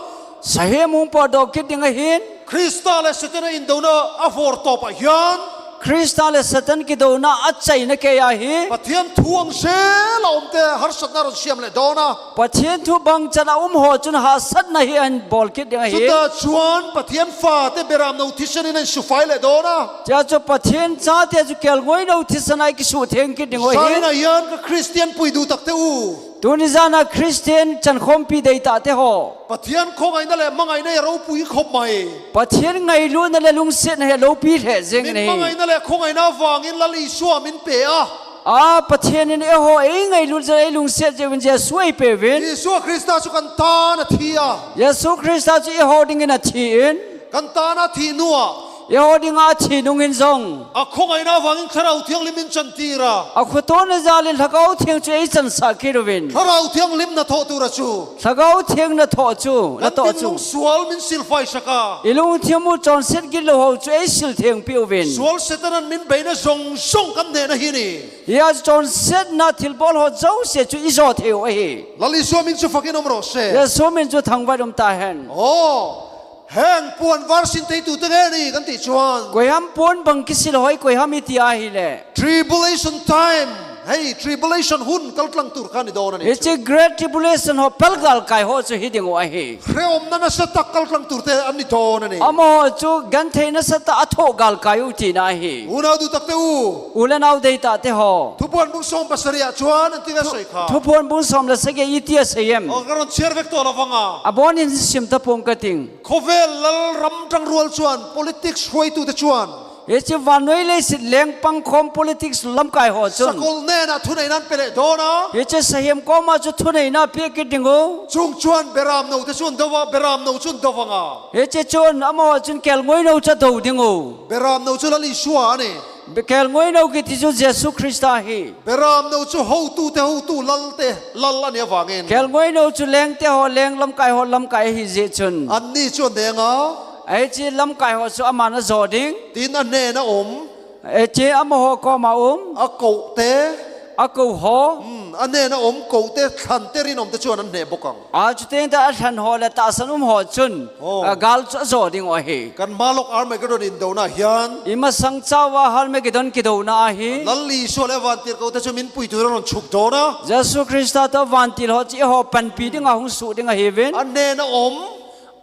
Sahem hung pawtdawh kit ding ahin. Krista leh Setana indona a vawr tawpah hian. Krista leh Satan kidona a chaina kei a hi. Pathian thu ang zel a awmte harsatna rawn siam leh dawn a. Pathian thu bang chan a um ho chun hahsatna hi an bawl kit ding ahi. Chuta chuan Pathian fate beram no thisenin an sufai leh dawn a. Tia chu Pathian chate chu kelngoi no thisen a i kisuh theng kit ding u ahi. Zanina hian ka Kristian pui duh tak te u. Tuni zana Kristian chankhawmpi dei tah te ho. Pathian khawngaihna leh hmangaihna i ropui khawp mai. Pathian ngailutna leh lungsiatna hi a lopi hleh zing ahi. Min hmangaihna leh khawngaihna avangin Lal Isua min pe a. A, Pathianin eiho ei ngailut zia, ei lungsiat zia uvin Jesu ei pe uvin. Isua Krista chu kan tan a thi a. Jesu Krista chu eiho dingin a thi in. Kan tan a thih hnuah. Eiho dinga a thi nungin zong. A khawngaihna avangin Thlarau Thianghlim in chantir a. A khotona zalin Hlagau Thiang chu ei chansah kit uvin. Thlarau Thianghlim na thawh tura chu. Hlagau Thiang na thawh chu, na thawh chu. Kan dinhmun sual min silfaisak a. I lungthim u chonset gitlo ho chu ei sil thengpih uvin. Sual Setanan min beina zawng zawng kan hnehna hi ni. Hia chonsetna thilbawl ho zosia chu i zo thei u ahi. Lal Isua min chu fakin awm rawh se. Jesu min chu thangvah um ta hen. Aw. Heng puan var sin te hi tu te nge ni kan tih chuan. Koi ham puan bang kisil ho hi koi ham i ti ahile. Tribulation time. Hei, tribulation hun kal tlang tur kha ni dawn a ni chu. Hiche Great Tribulation ho pel galkai ho chu hi ding u ahi. Hreawmna nasa tak kal tlang tur te an ni dawn a ni. Amaho chu genthei nasa tak a thoh galkai u tina ahi. Unau duh tak te u. U le nau dei tah te ho. Thupuan bung sawm pasarih ah chuan an ti nge sawi kha. Thupuan bung sawm le sagi i ti a sei em? Aw, ka rawn chhiar vek tawh lo vang a. A bawnin sim ta pawng ka ting. Khawvel lal ram tangrual chuan politics hruaitute chuan. Hiche vannoi leiset leng pang khawm politics lamkai ho chun. Sakol hnenah thuneihna an pe leh dawn a. Hiche sahem kawma chu thuneihna pek kit ding u. Chung chuan beram no te chuan do va, beram no chuan do vang a. Hiche chuan amaho chun kelngoi no chu a do ding u. Beram no chu Lal Isua a ni. Be-, kelngoi no kiti chu Jesu Krista hi. Beram no chu hotute hotu lalte, lal a nih avangin. Kelngoi no chu lengte ho leng lamkai ho lamkai ahi jeh chun. Anni chu a neng a. Hiche lamkai ho chu aman a zo ding. Tin a hnena awm. Hiche amaho koma um. Akou te. Akou ho. Hmm, aneh a um kou te, lhan te, rin um te chu ahin neh bok ang. A, chuteng tah a lhan ho le tahsan um ho chun, oh, a, gal chu ajo ding u ahi. Kan malok Armageddon indouna hin. Imasang chauva Armageddon kidouna ahi. Lal Isua le vantil kou te chu min puitu in ahin chukdoh na. Jesu Christa toh vantil ho chu eiho panpi dinga hung suh ding ahiuvin. Aneh a um.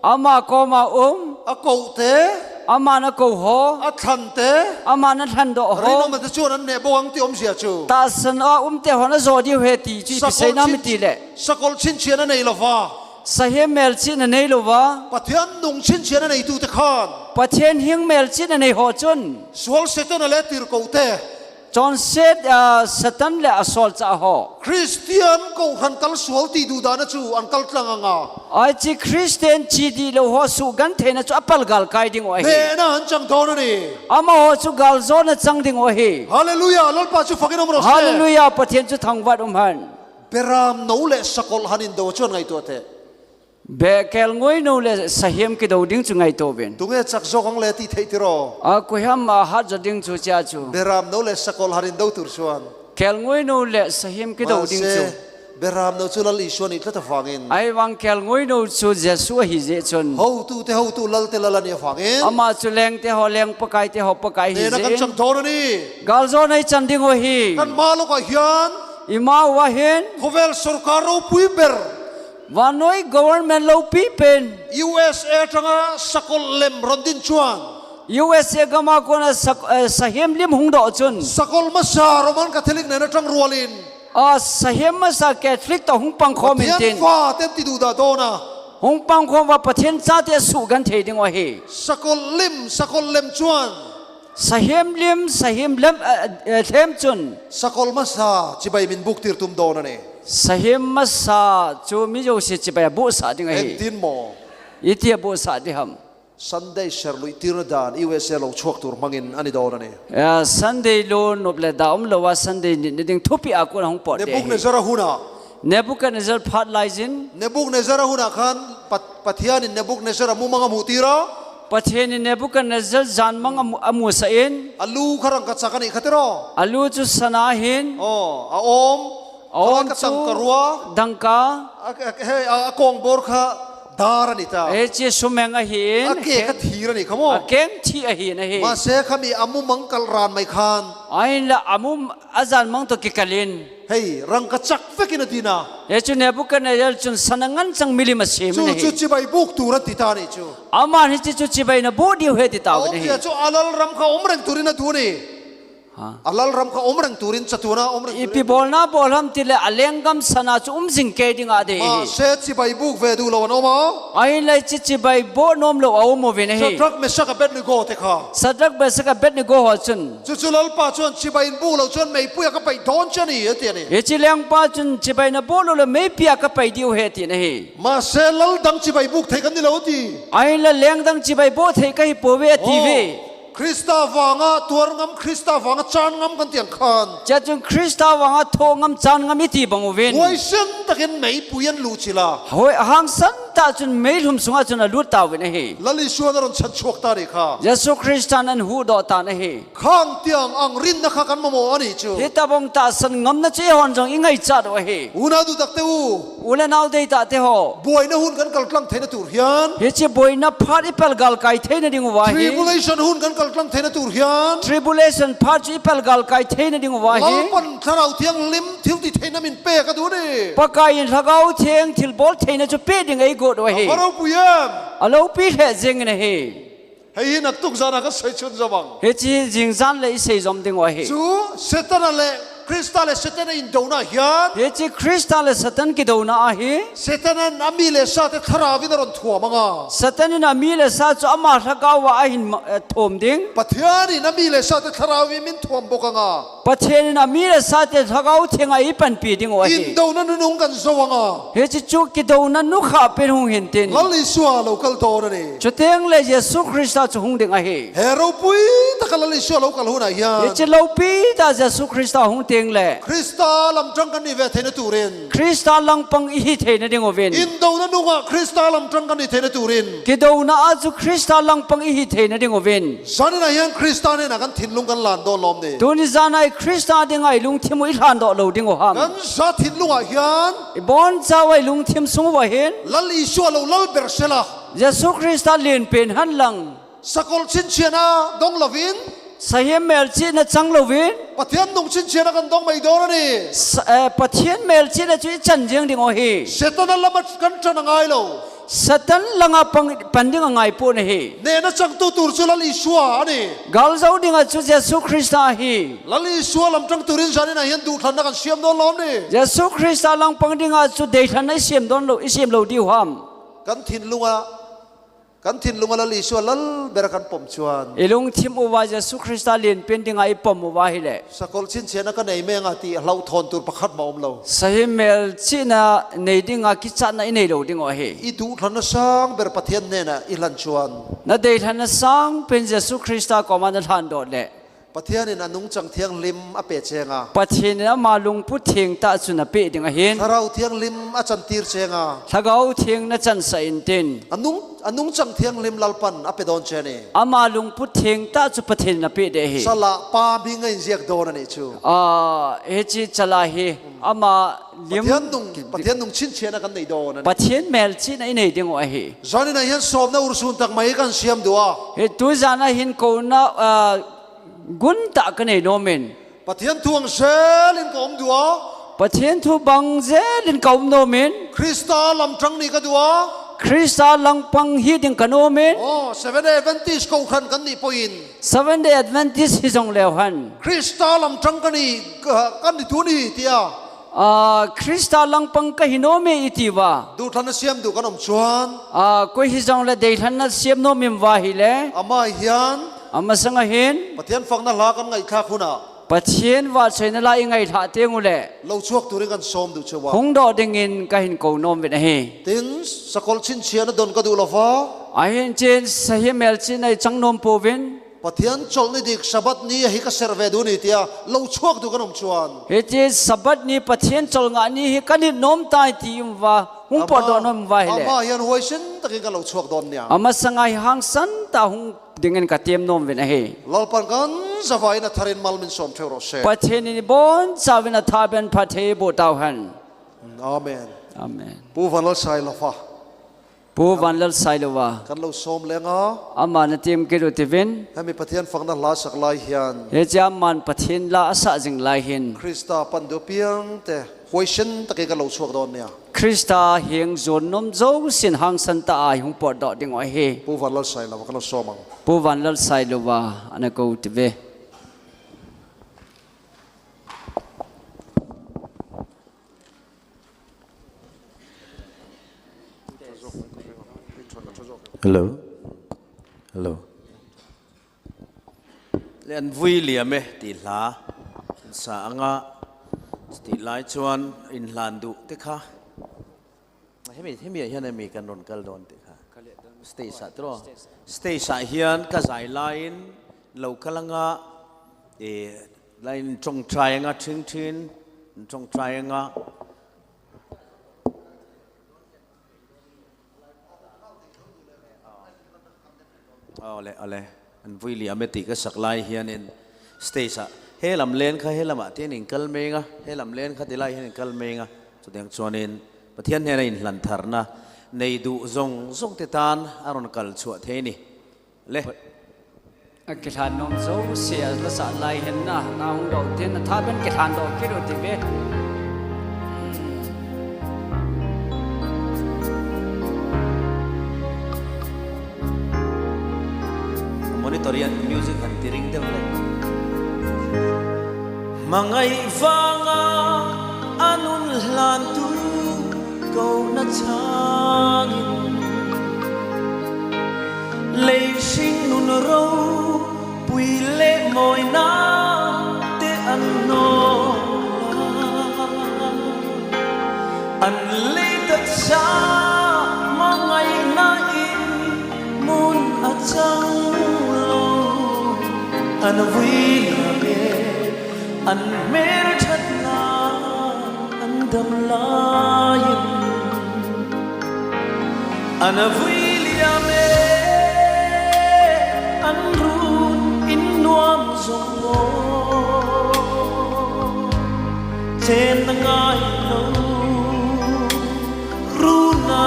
Ama koma um. Akou te. Aman akou ho. Alhan te. Aman alhan doh ho. Rin um te chu ahin neh bok ang ti um jeh chu. Tahsan a um te hon ajo diu ahi ti chu ipi seina ham itile. Sakol chin, sakol chin chena neilouva. Sahem melchihna neilouva. Pathen nung chin chena neitu te khan. Pathen hing melchihna nei ho chun. Sual Satan le tirko te. Chonset, ah, Satan le asolchah ho. Christian kohran kalsual ti duhdan a chu ahin kaltlang anga. Hiche Christian chi dihlou ho sugentheina chu apal galkai ding u ahi. Nehna ahin chang doh na ahi. Amaho chu galjona chang ding u ahi. Hallelujah, Lalpa chu phat'in umhen. Hallelujah, Pathen chu thangvah in umhen. Beram nou le sakol lhan in dou chu ahin ngaito te. Be, kelngoi nou le sahem kidou ding chu ngaito uvin. Tunge chak jo kang le ti thei tiro. A, koiham ahat jo ding chu hichea chu. Beram nou le sakol lhan in dou tur chuan. Kelngoi nou le sahem kidou ding chu. Mahse, beram nou chu Lal Isua ahi tlat avangin. Ahivang kelngoi nou chu Jesu ahi jeh chun. Hotu te hotu, lal te lal ahi avangin. Ama chu leng te ho leng, pakai te ho pakai ahi jeh in. Nehna kan chang doh na ahi. Galjona ichan ding u ahi. Kan malok a hin. Ima uva hin. Khovel sorkar ropui ber. Vannoi government loupi pen. U S A atanga sakol lem rawn din chuan. U S A gama kona sak-, eh, sahem lim hung doh chun. Sakol masa Roman Catholic nena tang rualin. A, sahem masa Catholic toh hung pangkhawm intin. Pathian faten ti duhdah dawn a. Hung pangkhawm uva Pathian chate sugenthei ding u ahi. Sakol lim, sakol lem chuan. Sahem lim, sahem lem, eh, eh, lem chun. Sakol masa chibai min buktir tum dawn a ni. Sahem masa chu mi jouse chibai a buhsah ding ahi. Engtin maw? Iti a buhsah ding ham? Sunday serluih tirna dan U S A lo chhuak tur hmangin a ni dawn a ni. Eh, Sunday lo nop le da awm lova Sunday nitna ding thupi a kona hung pawt ding ahi. Nebuchadnezzar a huna. Nebuchadnezzar phat lai zin. Nebuchadnezzar a huna khan Pat-, Pathianin Nebuchadnezzar a mumang a mutir a. Pathianin Nebuchadnezzar janmang a mu-, a musah in. A lu kha rangkachak a ni kha tiraw. A lu chu sana ahin. Aw, a awm. A awm chu dangka. Kha ka tangkarua. A, a, he, a, a kawngbawr kha dar a ni ta. Hiche sumeng ahi in. A ke kha thir a ni kha maw. A keng thih ahi in ahi. Mahse khami a mumang kal ran mai khan. Ahinla a mu, a janmang toh kikalin. Hei, rangkachak vekin a din a. Hichu Nebuchadnezzar chun sana nganchang milim a sem in ahi. Chu, chu chibai buk tur a ti ta ni chu. Aman hiche chu chibai na buk diu ahi ti ta u ahi. Aw, tia chu a lalram kha awm reng turin a tu ni. Ha. A lalram kha awm reng turin, chatuana awm reng turin. Ipi bawlna bawl ham tile a lenggam sana chu um zing kei ding a dei hi. Mahse chibai buk ve duh lo an awm a. Ahinla hiche chibai bawh nuam lo a um uvin ahi. Shadrach, Meshach, Abednego te kha. Shadrach, Meshach, Abednego ho chun. Chu chu Lalpa chuan chibai in buk lo chuan meipuia ka peih dawn che a ni, a ti a ni. Hiche lengpa chun chibai na bawh lo le meipia ka peih diu ahi a ti a ni. Mahse lal dang chibai buk thei kan ni lo a ti. Ahinla leng dang chibai bawh thei ka hi pouve a ti ve. Aw. Krista vanga tuar ngam, Krista vanga chan ngam kan ti ang khan. Chea chun Krista vanga thaw ngam, chan ngam i ti bang uvin. Huaisen takin meipui an luchil a. Hoi, hangsan tah chun meihlum sunga chun a lut ta uvin ahi. Lal Isuan a rawn chhan chhuak ta ni kha. Jesu Kristan an huh dawh ta ahi. Khang tiang ang rinna kha kan mamawh a ni chu. Hitabang tahsan ngamna chu eihon jong i ngaichat u ahi. Unau dutak te u. U le nau deitah te ho. Buaina hun kan kaltlang theihna tur hian. Hiche buaina phat i palgalkai theihna ding uva hi. Tribulation hun kan kaltlang theihna tur hian. Tribulation phat chu i palgalkai theihna ding uva hi. Lalpan Thlarau Thianghlim thil ti theihna min pek a duh a ni. Pakaiin Lhagao Theng thilbawl theihna chu peh ding ei guat u ahi. A va ropui em? A lopi hle zingin ahi. Hei hi naktuk zana ka sawi chhun zawm ang. Hiche hi zingzan le i sei zawm ding u ahi. Chu Setana le Krista le Setana indona hian. Hiche Krista le Satan kidona ahi. Setanan a mi le sate Thlarauvin a rawn thuam anga. Satanin a mi le sa chu ama Lhagao a a hin ma-, eh, thuam ding. Pathianin a mi le sate Thlarauvin min thuam bawk anga. Pathianin a mi le sate Lhagao Thenga ei panpi ding u ahi. Indona nunung kan zo anga. Hiche chu kidona nu kha pen hung hin tin. Lal Isua lo kal dawn a ni. Chuteng le Jesu Krista chu hung ding ahi. He ropui taka Lal Isua lo kal hunah hian. Hiche lopi ta Jesu Krista hung te ding le Christa lamtang kan hi ve theina turin. Christa langpang i hi theina ding uvin. Indouna nunga Christa lamtang kan hi theina turin. Kidouna a chu Christa langpang i hi theina ding uvin. Janina hian Christa nena kan thinlung kan lhan dawn lawm ni. Tuni jana i Christa dinga i lungthim u i lhan dawn lo ding u ham. Kan ja thinlungah hian. I bonchauva i lungthim sung uva hin. Lal Isua lo lal ber sela. Jesu Christa lian pen han lang. Sakol chhinchhiahna dong lovin. Sahem melchihna chang lovin. Pathian nung chhinchhiahna kan dong mai dawn a ni. Sa-, eh, Pathian melchihna chu i chan ziang ding u ahi. Setana lama kan tan a ngai lo. Satan langa pang, pan ding a ngai pawh na hi. Nena changtu tur chu Lal Isua a ni. Gal zo dinga chu Jesu Christa ahi. Lal Isua lamtang turin janina hian duhthlanna kan siam dawn lawm ni. Jesu Christa langpang dinga chu deihthlanna i siam dawn lo, i siam lo diu ham. Kan thinlunga Kan thinlunga Lal Isua lal bera kan pawm chuan. I lungthim uva Jesu Christa lian pen dinga i pawm uva hi le. Sakol chhinchhiahna ka nei mai anga tih hlauhthawn tur pakhat mah awm lo. Sahem melchihna nei dinga kichatna i nei lo ding u ahi. I duhthlanna sang ber Pathian nena i hlan chuan. Na deihthlanna sang pen Jesu Christa kawma na hlan dawn le. Pathianin a nungchang thianghlim a pe cheng a. Pathianin ama lungput theng tah chu na pe ding ahin. Thlarau thianghlim a chantir cheng a. Lhagao theng na chansah intin. A nung, a nungchang thianghlim Lalpan a pe dawn che a ni. Ama lungput theng tah chu Pathianin a pe ding ahi. Sala pa hming a inziak dawn a nih chu. Ah, hichi chala hi ama lim Pathian nung, Pathian nung chhinchhiahna kan nei dawn a ni. Pathian melchihna i nei ding u ahi. Janina hian sawmna ursun tak mai kan siam duh a. Hi tu jana hin kona, ah, gun tah ka nei nawmin. Pathian thu ang zelin ka awm duh a. Pathian thu bang zelin ka awm nawmin. Krista lamtang ni ka duh a. Krista langpang hi ding ka nawmin. Oh, Seventh Day Adventist kohhran kan nih pawhin. Seventh Day Adventist hi zong leu han. Krista lamtang ka ni, ka, ka ni tu ni tia. Ah, Krista langpang ka hi nawm e i ti va. Duhthlanna siam duh kan awm chuan. Ah, koi hi zong le deihthlanna siam nawm in va hi le. Ama hian. Ama sanga hin. Pathian fakna hla kan ngaihthlak hunah. Pathian vahchoina la i ngaithlah teng u le. Lo chhuak turin kan sawm duh cheu a. Hung dawh dingin ka hin ko nawm vin ahi. Tin, sakol chhinchhiahna don ka duh lo va. Ahin chin sahi melchihna i chang nawm po vin. Pathian chawlhni dik Sabbath ni ahi ka serh ve duh ni tia lo chhuak duh kan awm chuan. Hiti Sabbath ni Pathian chawlh ngah ni hi ka nit nawm ta i ti um va, hung pawt dawh nawm va hi le. Ama hian huaisen takin ka lo chhuak dawn nia. Ama sanga hi hangsan ta hung dingin ka tem nawm vin ahi. Lalpan kan zavaiin a tharin mal min sawm theu rawh se. Pathian in i bawn chauvin a tha ben phat thei boh tau hen. Amen. Amen. Pu Vanlal Sailova. Pu Vanlal Sailova. Kan lo sawm leng a. Ama na tim kit u tivin. Hemi Pathian fakna hla sak lai hian. Hichi aman Pathian la a sah zing lai hin. Krista pan duh piang te huaisen takin kan lo chhuak dawn nia. Krista hieng zuan nawm zo sin hangsan ta a hung pawt dawh ding u ahi. Pu Vanlal Sailova kan lo sawm ang. Pu Vanlal Sailova ana ko tive. Hello. Hello. Len vui liam e ti hla. Sa anga ti lai chuan inhlan duh te kha. Hemi, hemi hian hemi kan rawn kal dawn te kha. Stage ah tro. Stage ah hian ka zai laiin lo kal anga, e, Lai in ṭawngṭai anga ṭhing ṭhin, in ṭawngṭai anga. Awle, awle. An vui liam e tih ka sak lai hianin stage ah, he lam len kha he lamah te in kal mai ang a, he lam len kha ti lai hian in kal mai ang a. Chutiang chuanin Pathian hnena inhlan tharna nei duh zawng zawng te tan a rawn kal chhuah thei a ni. Le. A kithlan nawm zo sia la sa lai hen na, na hung dawh tin a tha ben kithlan dawh kit u ti ve. Monitor hian music han ti ring deuh le. Hmangaih vanga a nun hlan tu kona changin, lei hring nun ropui leh mawina te an hnawl a, an lei tak cha hmangaihna in mun a chang lo, an vui lam e, an hmel ṭha Damlai in ana vui liam e, an run in nuam zong lo, chen na ngai lo, run a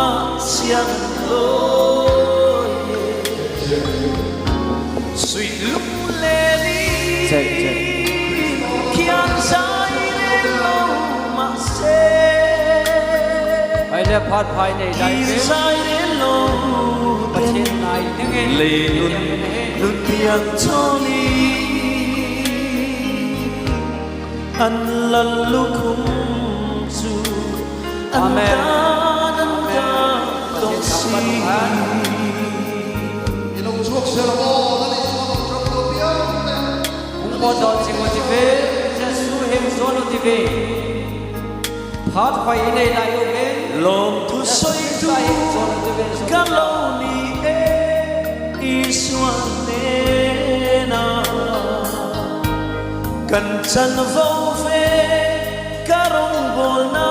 siang lo e. Sui lung le ni. Check, check. Kian zai le lo ma se. Ai le phat phai nei dai. Kian zai le lo. Pathian nai ding e. Lei nun, nun piang choli. An lallukhum chu an dan an dan tong si. Hung pawt dawn sing u ti ve, Jesu hing zawn u ti ve. Phat hoi i nei lai u hen. Lawmthu soitu ka lo ni e, Isua nena. Kan chanvo ve, ka rong bolna,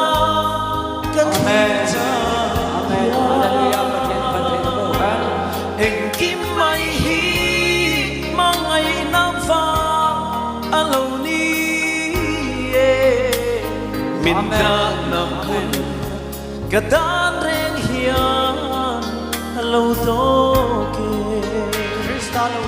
ka thei cha. Amen. Hallelujah. Pathian, Pathian, Pathian. Engkim mai hi, mangaina vang a lo ni e. Min dan nam hun, ka dan reng hian a lo dawk e. Krista lo